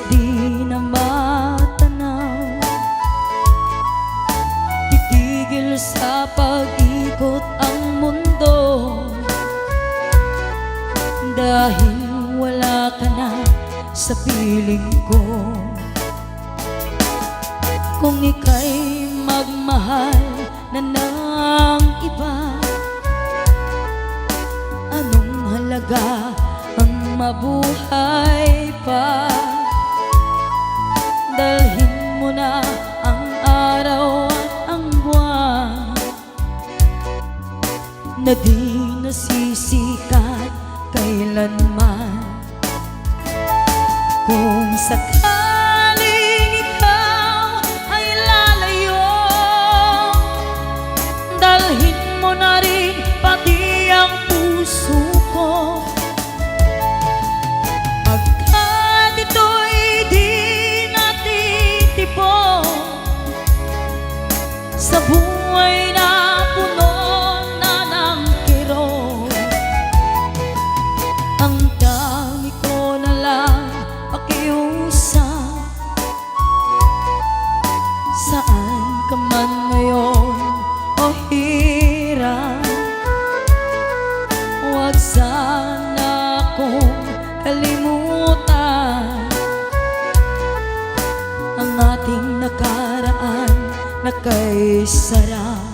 Di na matanaw. Titigil sa pag-ikot ang mundo. Dahil wala ka na sa piling ko. Kung ika'y magmahal na ng iba, anong halaga ang mabuhay pa? Dalhin mo na ang araw at ang buwan na di nasisikat kailanman. Kung sakaling ikaw ay lalayo, dalhin mo na rin pati ang puso ko. Pagkat ito'y di natitibok sa buhay na puno na ng kirot. Ang tangi ko na lang pakiusap, saan ka man ngayon, o hirang, huwag sana akong kalimutan. Ang ating nakaraan na kay sarap.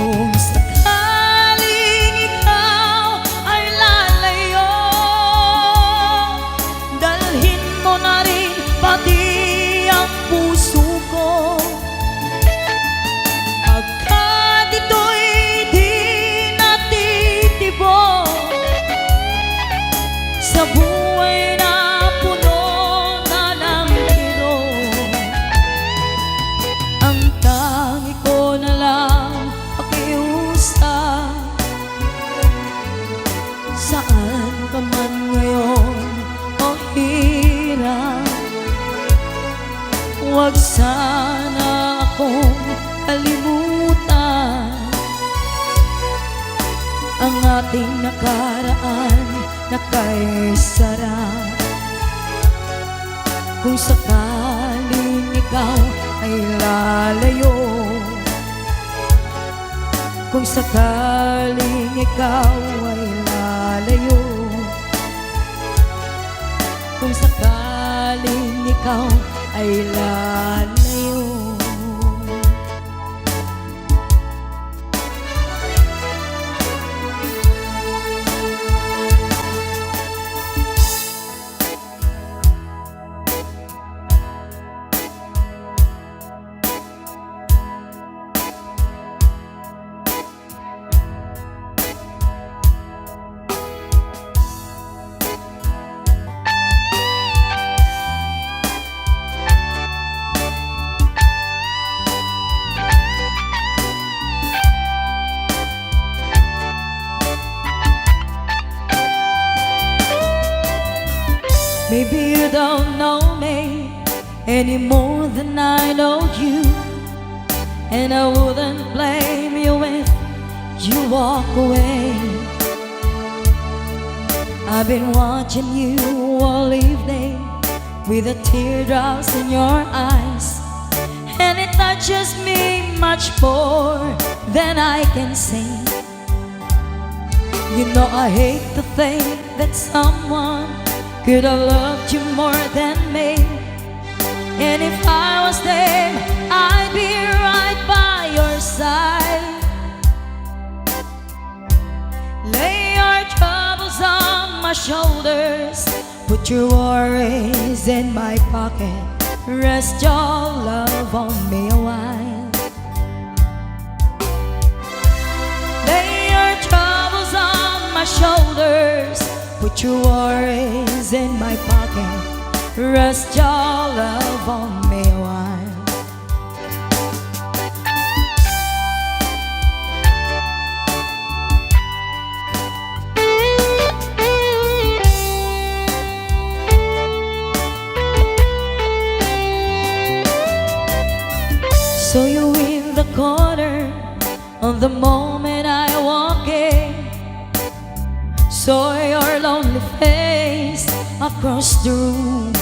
Kung sakaling ikaw ay lalayo, dalhin mo na rin pati ang puso ko. Pagkat ito'y di natitibok sa buhay na puno na ng kirot. Ang tangi ko na lang pakiusap, saan ka man ngayon, o hirang, huwag sana akong kalimutan. Ang ating nakaraan na kay sarap. Kung sakaling ikaw ay lalayo, kung sakaling ikaw ay lalayo, kung sakaling ikaw ay lalayo. Maybe you don't know me any more than I know you, and I wouldn't blame you if you walk away. I've been watching you all evening with the teardrops in your eyes, and it touches me much more than I can say. You know I hate to think that someone could have loved you more than me. And if I was there, I'd be right by your side. Lay your troubles on my shoulders, put your worries in my pocket. Rest your love on me a while. Lay your troubles on my shoulders, put your worries in my pocket. Rest your love on me a while. Saw your lonely face across the room.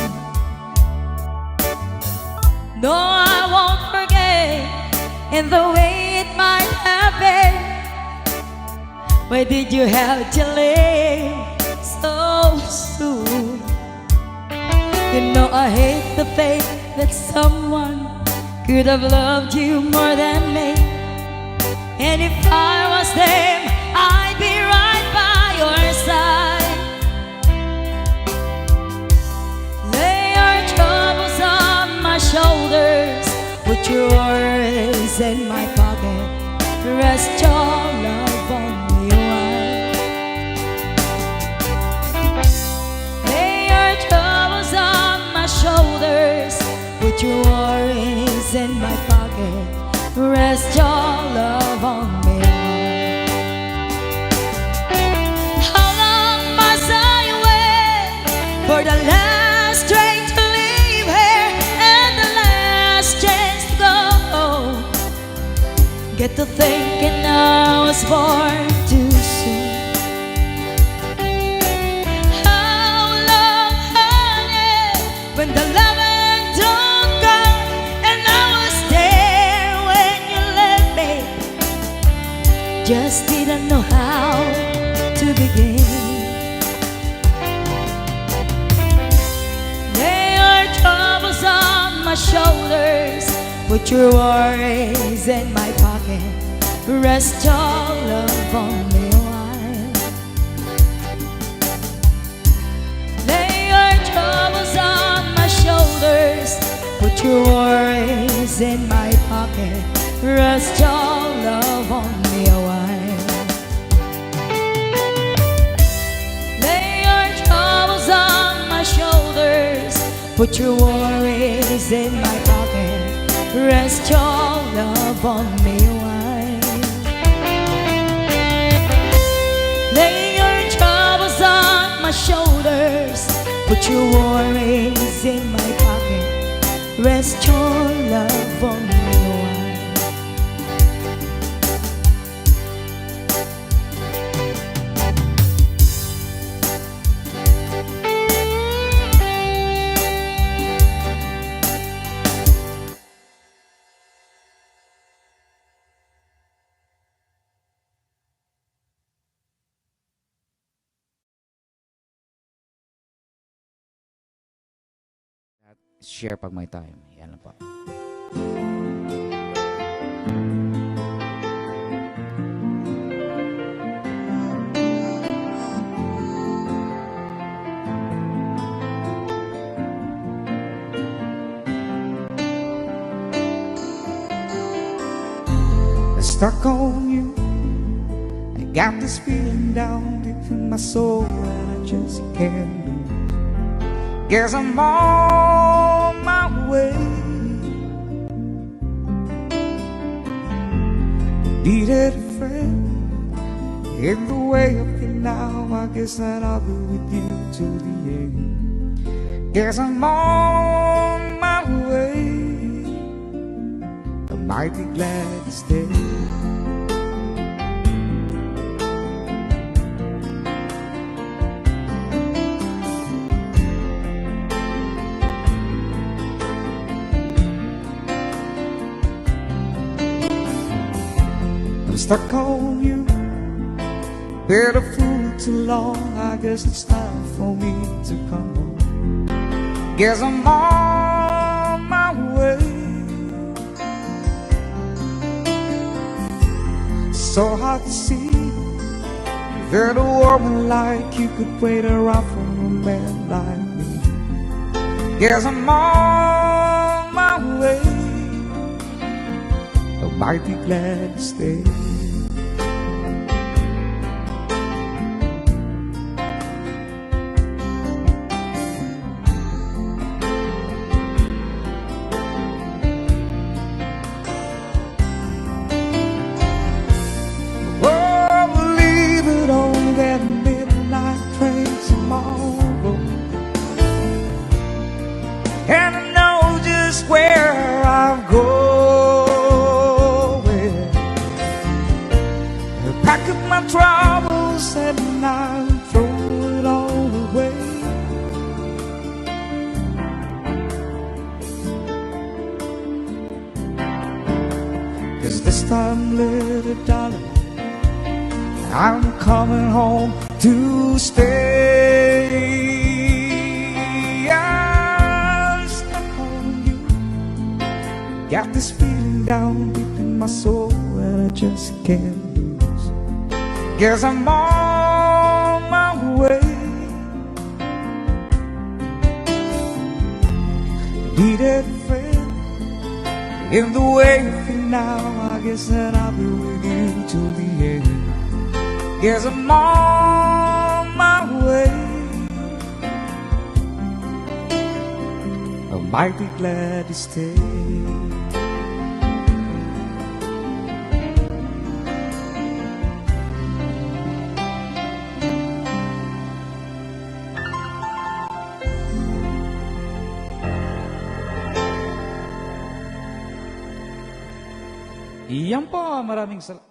No, I won't forget in the way it might have been. Why did you have to leave so soon? You know I hate to think that someone could have loved you more than me. And if I was them, I'd be right by your side. Lay your troubles on my shoulders, put your worries in my pocket, rest your love on me a while. Lay your troubles on my shoulders, put your worries in my pocket, rest your love on me. How long must I wait for the last train to leave here and the last chance to go? Get to thinking I was born too soon. How long, honey, when the loving don't come, and I was there when you left me. Just didn't know how to begin. Lay your troubles on my shoulders, put your worries in my pocket, rest your love on me a while. Lay your troubles on my shoulders, put your worries in my pocket, rest your love on me a while. Lay your troubles on my shoulders, put your worries in my pocket, rest your love on me a while. Lay your troubles on my shoulders, put your worries in my pocket, rest your love on me a while. Share pag may time. Yan lang po. Stuck on you. I got this feeling down deep in my soul and I just can't lose. Guess I'm on my way. Needed a friend in the way of you now. I guess that I'll be with you till the end. Guess I'm on my way. I might be glad to stay. I'm stuck on you. Been a fool too long. I guess it's time for me to come home. Guess I'm on my way. So hard to see that a woman like you could wait around for a man like me. Guess I'm on my way. I might be glad to stay. Oh, we'll leave it on that midnight train tomorrow. And I know just where I'm going. Pack up my troubles and I'm Time, little darling, I'm coming home to stay. I'm stuck on you. Got this feeling down deep in my soul that I just can't lose. Guess I'm on my way. Needed a friend in the way of you now. I guess that I'll be with you till the end. Guess I'm on my way. I might be glad to stay. Iyan po, maraming sal-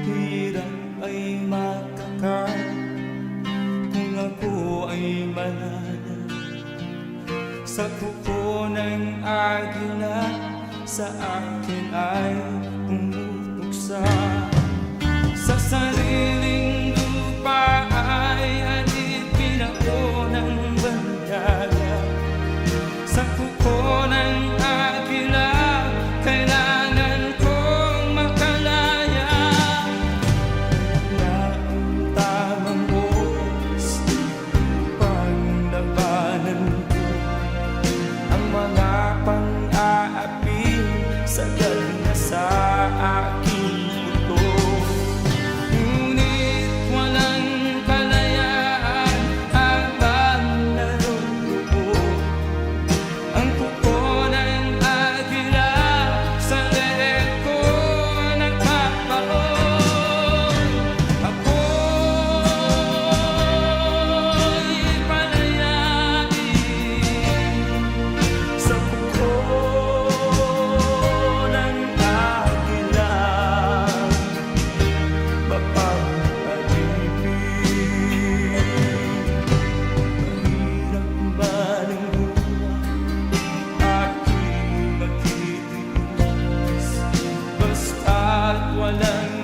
Hirap ay makakaw kung ako ay malaya. Sa kuko ng agila, sa akin ay pumutuksa. Sa sariling lupa ay alipin ako ng bandaya. Sa kuko ng agila, kailangan kong makalaya. Kaya ang tamang oras upang labanan ko ang mga pang-aapi, sagad na sa aking buto. Ngunit walang kalayaan habang naroroon ang kuko ng agila sa leeg ko nagpapaon. Ako'y palayain sa kuko ng agila. Mapag-alipin. Mahirap man ang buhay, aking matitiis. Basta't walang